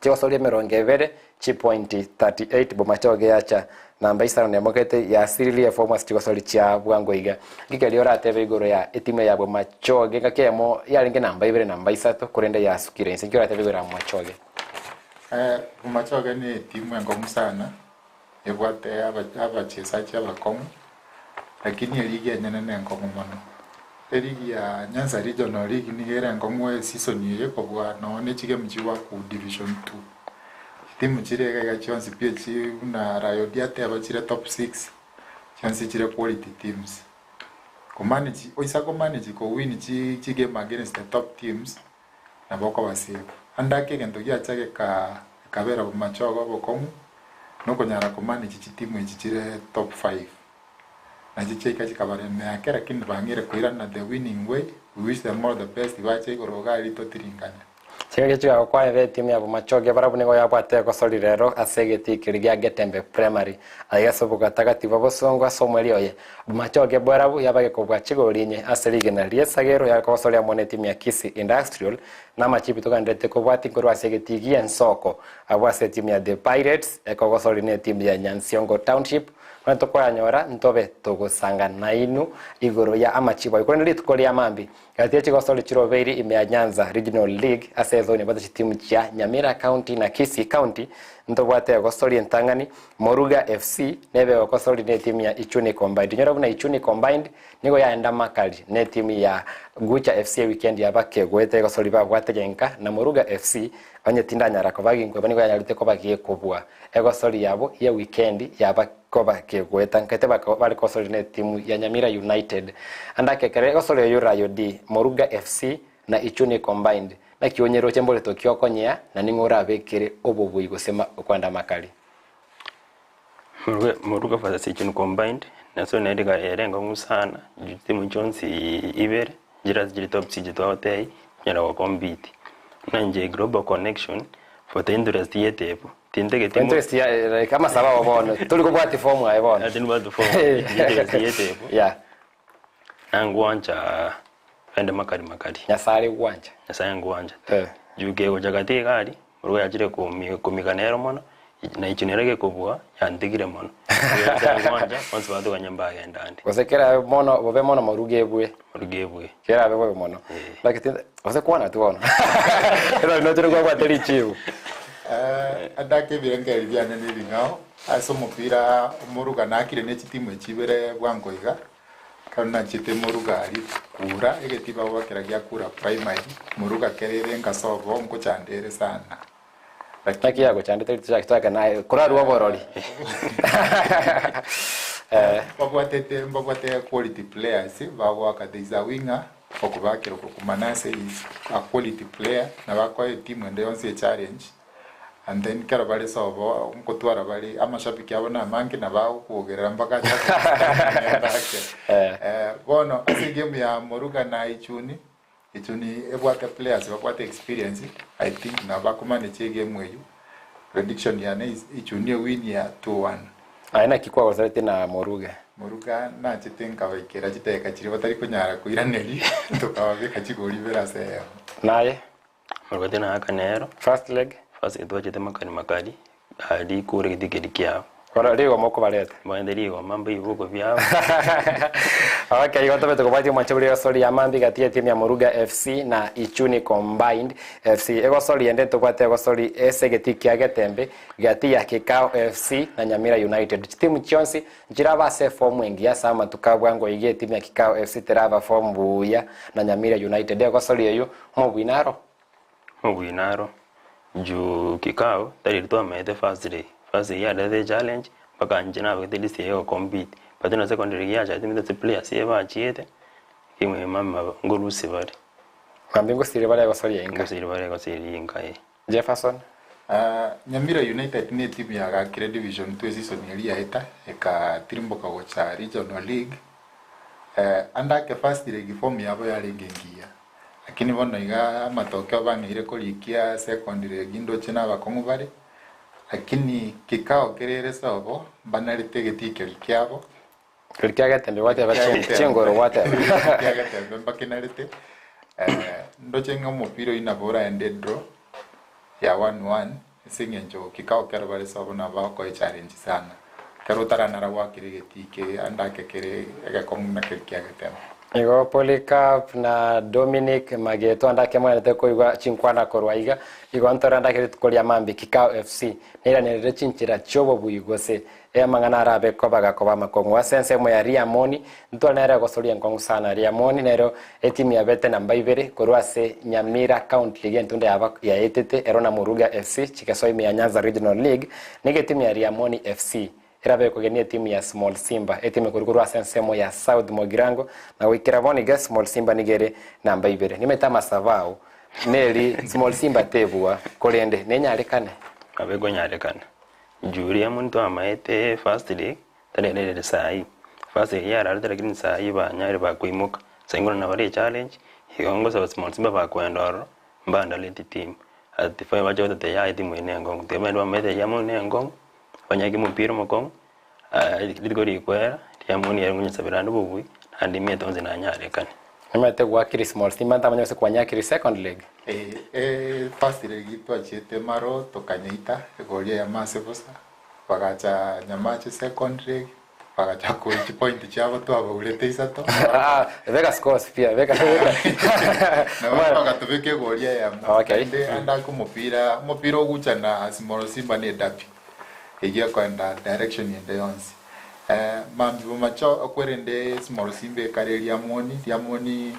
Chigosoria emerongo ebere, chipointi 38, Bomachoge yacha namba isano nemo gete yasiririe efomu ase chigosori chia bwango iga. Ngika eria oratebe igoro ya etimu ya Bomachoge ngaki eyemo yarenge namba ibere namba isato korende yasukire inse. Nki oratebe igoro ya Bomachoge? Bomachoge ne etimu enkong'u sana, ebwate abachesachi abakong'u, lakini eligi enyene nenkong'u mono. Eligi ya Nyanza Regional League nigo ere enkong'u eseason eye kobua nonye ne chigame chigoakwa Division Two. Chitimu chire iga iga chionsi pi echi buna Rayo ateba chire top six, chionsi chire quality teams. Komanage oisa komanage kowin chi chigame against the top teams, nabo okoba safe. Ande ake egento giacha geka gekabera bomachogo obokong'u, nokonyara komanage chitimu echi chire top five. Nachio chiaika chikabaremea kera kende bang'eire koirana the winning way, we wish them all the best bache igoro iga aria totiringane. Chingaki chigagokwanera etimu ya Bomachoge barabwo nigo yabwate egosori rero ase egetii keria gia Getembe Primary aiga ase obogatagati bwa bosongo ase omweri oye. Bomachoge barabwo yabage kobua chigori inye ase rigena ri'esagero yakogosoria amo netimu ya Kisii Industrial na amachibi togendererete kobwatia korwa ase egetii gi'ensoko abwo ase etimu ya The Pirates ekogosoria netimu ya Nyansiongo Township Buna tokoyanyora, ntobe togosanga nainwe igoro ya amachibo ayio. Korende rituko ria mambia, gati ye chigosori chirobeiri ime ya Nyanza Regional League ase ezoni ebwate chitimu chia Nyamira County na Kisii County, ntobwate egosori entang'ani, Moruga FC nebe egokosori netimu ya Ichuni Combined. Inyora buna Ichuni Combined nigo yaenda makari netimu ya Gucha FC ewikendi ya bakegoeta egosori babwate genka na Moruga FC onye tindanyara koba ginkweba nigo yanyarete koba gekobua Egosori yabo ye wikendi yaba koba kegoeta nkaete bare kosoria netimu ya Nyamira United. Ande ake ekero egosori oyo Rayo D, Moruga FC na Ichuni Combined. Naki onyeroche mborito ki okonyea na ning'o orabekere obobui gose kwenda amakari? Moruga versus Ichuni Combined naso nere iga ere enkong'u sana chitimu chionsi ibere chire ase chiri top six twagotebia chinyara go compete. Buna inche Global Connection for the interest ye etebu tintageti mo Interest ya like amasabo abo bono tori kobwati form aye bono. Tindi form interest ye etebu Yeah. nangwancha ende makari makari. Nyasaye are gwancha. Nyasaye ngwancha. Eh. Juu kegocha gati iga aria, morwa yachire komi komigana ero mono, na inche nere gekobua yantigire mono. Nyasaye ngwancha, bonsi batoganye mbagenda ande. Gose kerabe mono bobe mono moruge ebwe. Moruge ebwe. Kerabe bobe mono. Lakini gose kwana tu bono. Ero nochire kwabwate richibu. Adake ebirengererio biane nebing'ao ase omopira omoruga nakire ne chitimu echi ibere bwango iga. Ekero nachete moruga aria kura, egetiba gwakera gia kura primary, moruga kere ere nkasobo nkochanda ere sana. Naki yagochandete rituko chake naye korarue oborori. Eh. Mbabwatete mbabwate quality players bagoaka there is a winger okobakera okorokwa Manase is a quality player nabo akoa etimu ende yonsi echallenge. And then kero bare sobo nkotwara bare amashabiki abo na amange na bagokwogerera mpaka ake. Bono ase egame ya Moruga na Ichuni, Ichuni ebwate players babwate experience, I think nabo bakomanage egame eywo. Prediction yane is Ichuni ewin ya 2-1. Aye naki kwagosereti na Moruga? Moruga nachete nkabaikera chidakika chiria batari konyara koiraneria, tokababeka chigori ibere ase eyemo. Naye? Moruga tinaaka nero. First leg? First leg twachete makari makari, aria kore egeti keria kiabo. Bono rigoma okobareta? Mbaete rigoma mbaibwe biabo. Okay, igo tobete kobwatia omwancho bore egosori ya mambi gati ya etimu ya Moruga FC na Ichuni Combined FC. Egosori ende ntobwate egosori ase egetii kia Getembe gati ya Kikao FC na Nyamira United. Chitimu chionsi nchiraba ase efomu engiya ase amatuko a bwango iga etimu ya Kikao FC teraba fomu buya na Nyamira United. Egosori eyio mobwina aro. Mobwina aro juu Kikao tari eri twamaete first day, first day yarete echallenge mpaka inche nabegete list eye ya gocompete but na second league yachagete nimanyete players eye bachiete kimwe mama ngorusia bare. Mambia ngosiria bare egosoria inka. Ngosiria bare egosoria inka eh. Jefferson. Nyamira United ne etimu yagakire Division 2 eseason eria yaeta ekatirimboka gocha Regional League. Ande ake first leg form yabo yarenge engiya lakini bono iga amatokeo bang'eire korikia second leg ndoche na abakong'u bare lakini kikao kere ere sobo mbanarete egetii keria kiabo. Keria kia Getembe gwateba chingoro gwateba. Kia Getembe mbakinarete ndoche ng'a omopira oyio nabo oraende edraw ya 1-1 ase eng'encho kikao kero bare sobo nabo bagokoa echallenge sana. Ekero otaranara goakera egetii ke ande ake kere egekong'u buna keria kia Getembe. Igo Polycarp na Dominic Mageto ande ake mwanete koigwa chinkwana korwa iga, igo ntore ande ake rituko ria mambia Kikao FC neiranerere chinchera chi'obobui gose Amang'ana arabe koba gakoba amakong'u ase ensemo ya Riamoni, ntware nere egosoria enkong'u sana. Riamoni nero etimu yabete namba ibere korwa ase Nyamira County League entunda yaba yaetete ero na Muruga FC chigesoa ime ya Nyanza Regional League. Nigo etimu ya Riamoni FC erabe ekogenia etimu ya Small Simba etimu ekorwa korwa ase ensemo ya South Mogirango na goikera bono iga Small Simba nigo ere namba ibere. Nimanyete amasabo ao neri Small Simba tebua korende nenyarekane. Nabo ekonyarekana. Julia omonto amaete first leg tarerere saii, first leg yararete lakini saii banyare bakoimoka, sai ngoro nabo bare echallenge, igo ngosaba small simba bakoenda ororo, mbandaleti team, ati faye bache gototebia yaya etimu eye ne enkong'u, tiga bande bamaete riamoni ne enkong'u, banyake omopira omokong'u, rituko rikwera, riamoni ere ngonyesabera ande obobui, naende imiete onsi nanyarekane. Nimanyete gwakiri small simba ntamanya gose kwanyakiri second leg. Eeh first leg twachiete maro tokanyeita egori eyemo ase bosa, bagacha Nyamache second leg, bagacha koria chipoint chiabo twabaurete isato. Ah, beka scores pia, beka beka. Nabo bagatobeka egori eyemo. Okay. Naende ande ake omopira, omopira ogocha na Small Simba ne edabi, eyio ekoenda direction ende yonsi. Mambia bomache okwerende Small Simba ekare Riamoni, Riamoni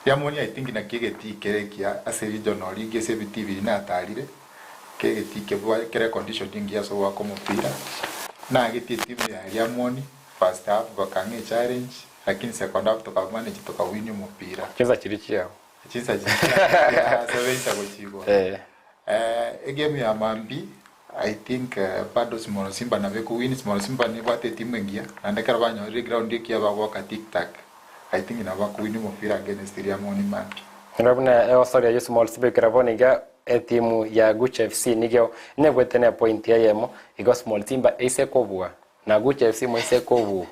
Riamoni I think naki egetii kere ekiya ase regional league ase ebitii biria natarire, kegetii kebwa kere condition engiya ase ogoaka omopira, nagetie etimu ya Riamoni first half bakang'a echallenge lakini second half tokamanage tokawin omopira. Chinsa chiria chiao. Chinsa chiria chia sebeisa gochia igoro. Egame ya mambia I think bado Small Simba nabo ekowin, Small Simba nebwate etimu engiya naende ekero banyorire eground ekiya bagoaka tik tak I think nabo bakowin omopira against Riamoni mambia. Nigo buna egosoria eyio Small Simba ekero bono iga etimu ya Gucha FC nigo nebwete ne point eyemo igo Small Simba eise kobua Na Gucha FC moise kobua,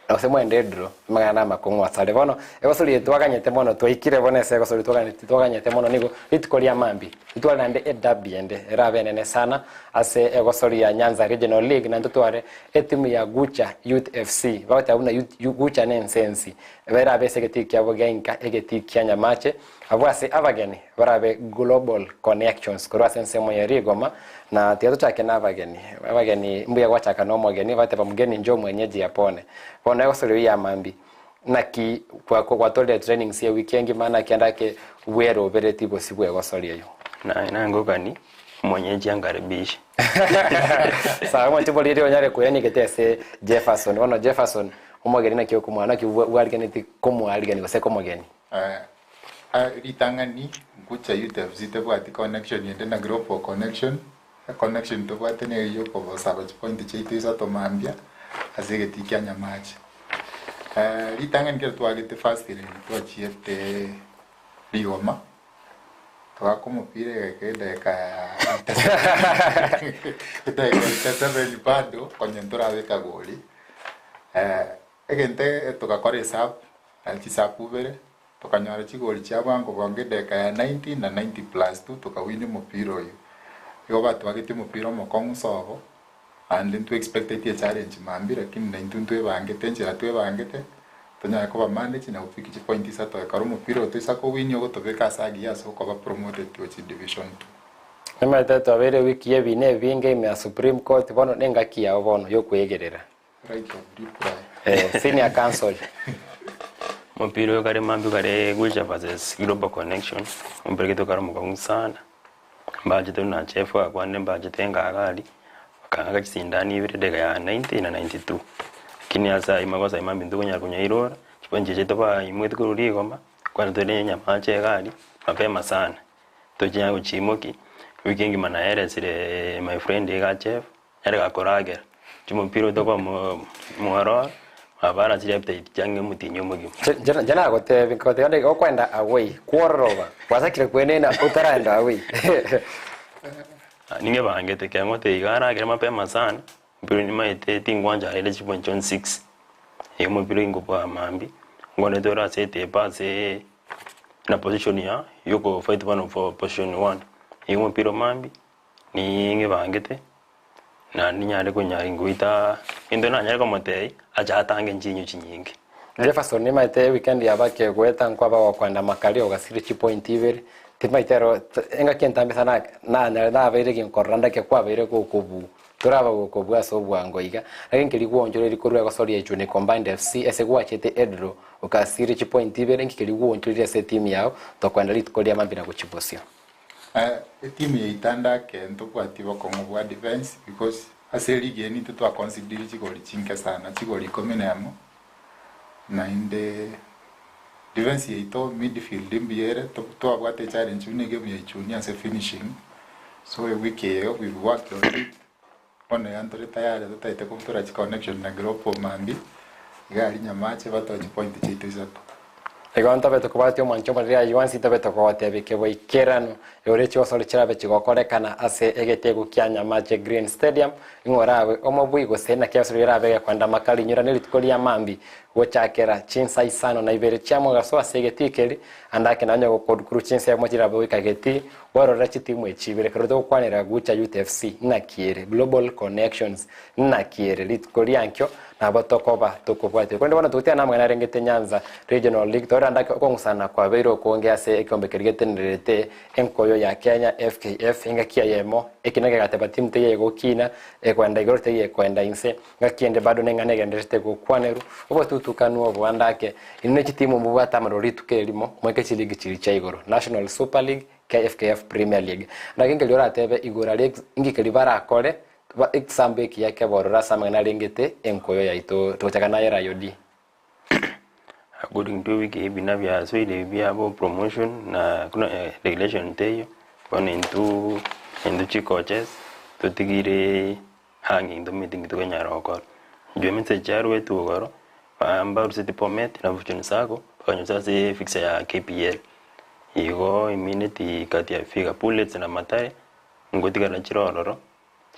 gose mwende edraw, amang'ana namakong'u asare. Bono egosori eye twaganyete mono, twaikire bono ase egosori twaganyete twaganyete mono nigo rituko ria mambia, ritware naende edabi ende erabe enene sana ase egosori ya Nyanza Regional League naende totware etimu ya Gucha Youth FC. Bagoteba buna youth Gucha ne ensensi, berabe ase egetii kiabo gia inka egetii kia Nyamache, abwo ase abageni Barabe Global Connections korwa ase ensemo ya rigoma, na tiga tochake na abageni. Abageni mbuya gwachaka na omogeni, bateba mgeni njoo mwenyeji apone. Bono egosori eyio ya mambia, naki gwatorire trainings ewiki engima naki ande ake bweroberetie bosio bwegosori eyio? Naye nangokani, mwenyeji ankaribishe. Sawa, omonto boriri onyare koirania egete ase Jefferson. Bono Jefferson, omogeni naki okomoa naki bwariganetie komoarigania gose komogeni? Ritang'ani, Gucha Youth FC tebwati connection ende na Global Connection. Econnection tobwate neri ya okobosaba chipointi chiaito isato mambia ase egetii kia Nyamache. Ritang'ani kero twagete first leg twachiete Rigoma, togaka omopira egeka edageka ya edageka ya 87 bado konya ntorabeka gori. Egento togakora esabu, naende chisabu ibere, tokanyora chigori chia bwango bwango edageka ya 90 na 90 plus two tokawina omopira oyio. Igo batwagetie omopira omokong'u sobo, naende ntwe expecteti echallenge mambia lakini naintwe ntwebangete enchera twebangete, tonyare koba manage na gofiki chipoint isato ekero omopira oyo toisa kowinia ogotobeka ase agiya ase okoba promoted gochia division two. Nimanyete twabeire ewiki y'ebiina ebinge ime ya Supreme Court, bono nengaki yao bono y'okwegerera. Right of reply. Eh, senior counsel. Omopira oyo kare mambia kare Gucha versus Global Connection, omopira gete okare omokong'u sana, mbachete buna chef akwanire mbachete ngaka aria, bakang'aka chisindani ibere edageka ya 90 na 92. Lakini ase aywo magoso aywo mambia ntokonyara konyairora, chipointi echi tobaimoeti korwa rigoma, kwanza tore nyamache iga aria, mapema sana, tochinya gochiimokia, ewiki engima naeresire my friend iga chef. Nere gakoragera, chimopira otokoa mwororo, abana chiria appetite chiange omotienyi omogima. Inche nagotebia, nkagotebia onde iga okwenda away, kwororoba, gwasakire kwenena otaraenda away. Ningebangete ekero ngotebia iga aragere mapema sana, mpira nimaete tingwancha arere chipoint chionsi six, igo omopira ingobua mambia, ngwanete ore ase etepa ase na position ya yokofight bono for position one, igo omopira mambia. Ning'ebangete, na ninyare konyara ngoita gento nanyare komotebia, ache atange chinyu chinyinge. Jefferson nimaete eweekend yaba kegoeta nkwaba gokwenda makari ogasire chipoint ibere timaete ero engaki entambe sana nanyare nabeire ginkorora ndake kwabeire gokobuu toraba gokobua ase obwango iga lakini nkeri gwoonchoreria korwa egosoria Ichuni Combined FC ase gwachete edro okasire chipoint ibere nki keri gwoonchoreria ase etimu yao tokoenda rituko ria mambia na gochia bosio. Etimu yaito ande ake ntobwati bokong'u bwa defence because ase eligi eye nintwe twa concedire chigori chinke sana, chigori ikomi na emo, naende defence yaito midfield mbuya ere, twabwate echallenge buna egame ya Ichuni ase finishing, so ewiki eye we've worked on it, bono iga ntore tayari totagete kobutora chiconnection na Global mambia, iga aria Nyamache batoe chipoint chiaito isato. Igo ntobe tokobwatia omwancho omonene ayio onsi ntobe tokogotebia keboikeranu igoro echigosori chirabe chigokorekana ase egetegu kia Nyamache Green Stadium, ing'o orabe omobui gose naki egosori erabe gekoenda makari inyora nerituko ria mambia gochakera chinsa isano na ibere chia mogaso ase egetii keri ande ake nonye gokorwa chinsemo chirabe goika getii Gwarorera chitimu echi ibere ekero togokwanera Gucha Youth FC naki ere, Global Connections naki ere, rituko riankio nabo tokoba tokobwatia. Korende bono togotiana namang'ana arengete Nyanza Regional League torore ande okong'usana kwabeire okonge ase ekeombe keria getenererete enkoyo ya Kenya FKF engaki eyemo ekina kegateba timu teiyo egokina ekoenda igoro teiyo ekoenda inse ngaki ende bado neng'ana egendererete gokwanerwa obotutukanu obo ande ake inwe ne chitimu mbobwate amaroro rituko erimo moike chiligi chiria chia igoro National Super League KFKF Premier League. Naki nkeria oratebe igoro aria inki keria barakore ba egesambo ekiya keborore ase amang'ana arengete enkoyo yaito togochaka naye Rayo D. According to wiki ebina biasoire biabo promotion na kuna regulation teiyo bono intwe intwe chicoaches totigire hanging tomanyeti nki tokonyara gokora. Inchuo emessage yaruetwe igoro mbaruseti Bomet na Fortune Sacco bakanyusa ase fixture ya KPL. Igo emineti kati ya Vihiga Bullets na Mathare ngotigara chire ororo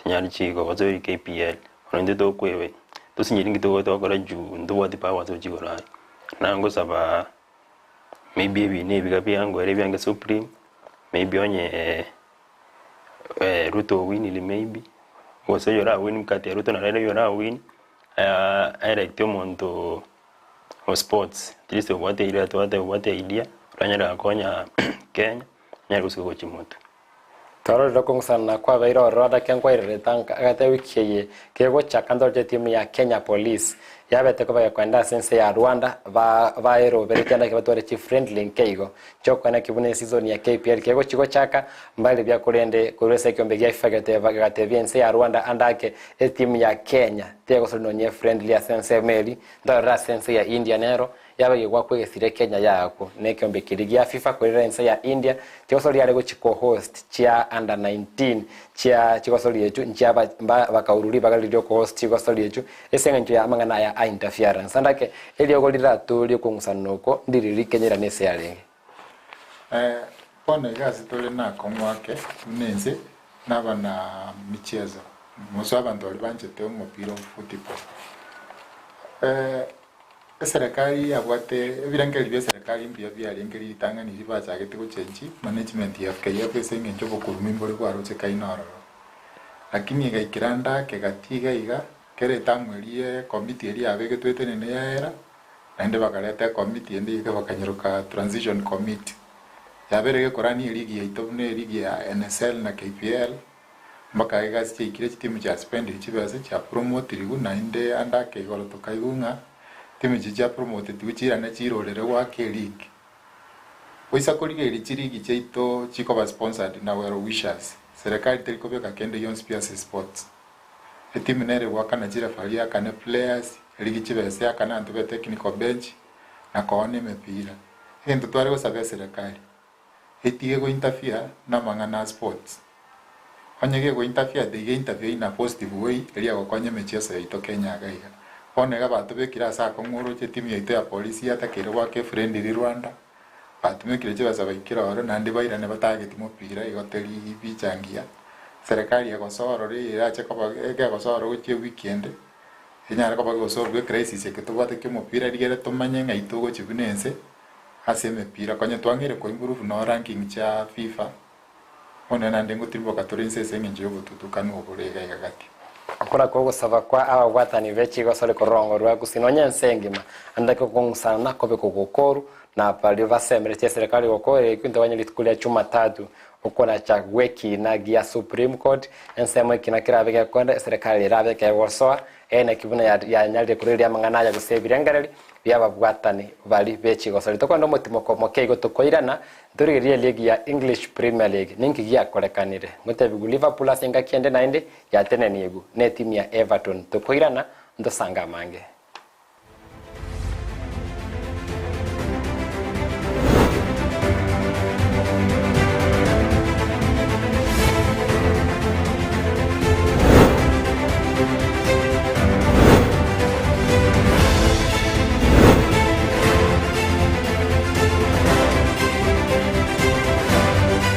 chinyare chigosoria KPL. Bono intwe tokoeba tosinyeti nki togokora juu ntobwati power ase gochia igoro aria. Nagosaba maybe ebi na ebiga biangoera ebiange supreme, maybe onye Ruto owinire maybe, gose oyo orawin kati ya Ruto na Raila oyo orawin, aelect omonto o sports, at least obwate idea obwate idea, oranyare gokonya Kenya, onyare gosuka gochia motwe. Twarorire okong'usana kwabeire ororo adake nkwairerete anka agati ewiki eye kegochaka ntoroche etimu ya Kenya Police yabete koba gekoenda ase ense ya Rwanda ba baeroberetie andake batware chifriendly nkeigo chiokwana ki buna eseason ya KPL kegochi gochaka mbare buya korende korwa ase ekeombe gia FIFA geteba gegatebia ense ya Rwanda andake etimu ya Kenya tegosori nonye friendly ase ensemo eri ntorore ase ense ya India nero. Yaba egwakwa egesire Kenya yaakwo na ekeombe keria gia FIFA korera ense ya India chigosori are gochi ko host chia under 19 chia chigosori echio nchia bakaurwa ribaga riria oko host chigosori echio ase eng'encho ya amang'ana aya a interference. Andake eriogo riratorie okong'usanana oko ndiri rikenyerane ase yarenge. Bono iga ase tore nakong'u ake buna ense naba na michezo, mose abanto baria banchete omopira o football. Eserekari yabwate ebirengererio bia eserekari mbuya biarenge ritang'ani riria bachagete gochengi management ya FKF ase eng'encho obokurumi mbore bwarochekaine ororo. Lakini egaikera ande ake gati iga iga, kera etamu eria ekomiti eria yabegetwe etenene yaera, naende bakareta ekomiti ende iga bakanyeroka transition committee. Yabeire gekorania eligi yaito buna eligi ya NSL na KPL, Mpaka egasi chiaikire chitimu chia spendiri chibesa chia promotirigwe naende ande ake igoro tokaigwa ng'a timu echi chia promotetigwe chiirane chirorere goaka eligi. Goisa korigereria chiligi chiaito chikoba sponsored na well wishers, serikali teri kobeka kende gionsi pi ase sports. Etimu nere egoakana chireferee eakane players, eligi chibesa eakane abanto be technical bench na koona emepira. Egento tware gosaba eserekari. Etige go interfere namang'ana a sports. Onye gego interfere tiga interfere in a positive way eria egokonya emechieso yaito Kenya iga iga. Bono iga batobekire ase akong'u oroche etimu yaito ya polisi yatakeire goaka efriendly Rwanda, batumekire chibesa baikire ororo naende bairane batageti mopira igo teri picha ngiya. Serikali egosoa ororo eye erache koba egegosoa ororo gochia ewiki ende, enyare koba egosolve ecrisis eke tobwate kia omopira rigere tomanye ng'ai togochia buna ense. Ase emepira, konya twang'eire koimprove no ranking chia FIFA, bono naende ngotirimboka tore inse ase eng'encho y'obotutukanu obore iga iga gati. Okora kw'ogosaba kwa ababwatani be chigosori korongo rwa gusii nonya ense engima, ande kogong'usana kobe kogokoru na baria basemeretie eserekari gokora ekio ntobanye rituko ria Jumatatu okonacha gw'ekiina gia Supreme Court ensemo ekina kerabe gekonda eserekari erabe kegosoa Ere naki buna yanyarire koreria amang'ana aya gose ebirengererio bi'ababwatani baria be chigosori. Tokorenda omotimoko omoke igo tokoirana, ntorigererie eligi ya English Premier League. Ninki giakorekanire? Ngotebigwe Liverpool ase engaki ende naende yateneniigwe netimu ya Everton. Tokoirana, ntosange amange.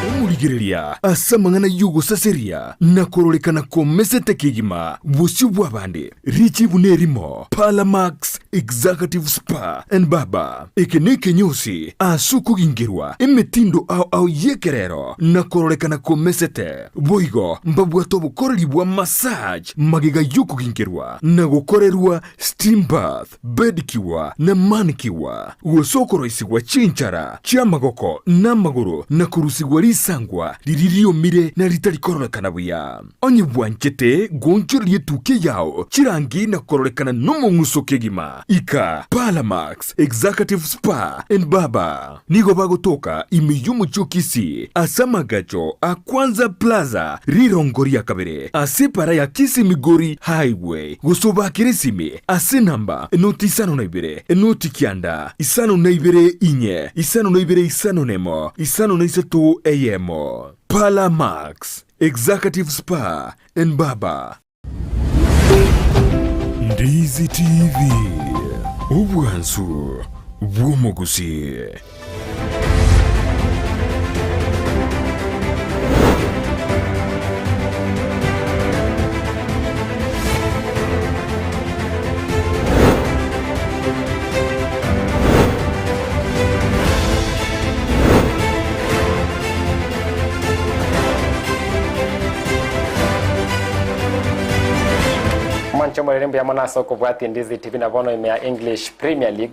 Omorigereria ase amang'ana y'ogosaseria na kororekana komesete kegima bosio bw'abande. Richibu nerimo, Parlamax Executive Spa and Barber. Eke nekenyosi ase okogingerwa emetindo ao ao y'ekerero na kororekana komesete. Boigo mbabwate obokoreri bwa massage magega y'okogingerwa na gokorerwa steam bath, bedcure na manicure, gose okoroisigwa chinchara chi'amagoko na amagoro na korusigwa risangwa riria riomire na ritari kororekana buya. Onye bwanchete goonchoreria etukia yao chirangi na kororekana nomong'uso kegima, ika Parlamax Executive Spa and Barber. Nigo bagotoka ime y'omochie o Kisii ase amagacho a Kwanza Plaza rirongo ria kabere ase epara ya Kisii Migori Highway gose obakere esimi ase enamba enoti isano na ibere enoti kianda isano na ibere inye isano na ibere isano na emo isano na isato eyemo. Parlamax Executive Spa and Barber. Ndizi TV, obwansu bw'omogusii. Mwanche omorere mbuya mono ase okobwatia Ndizi TV na bono ime ya English Premier League.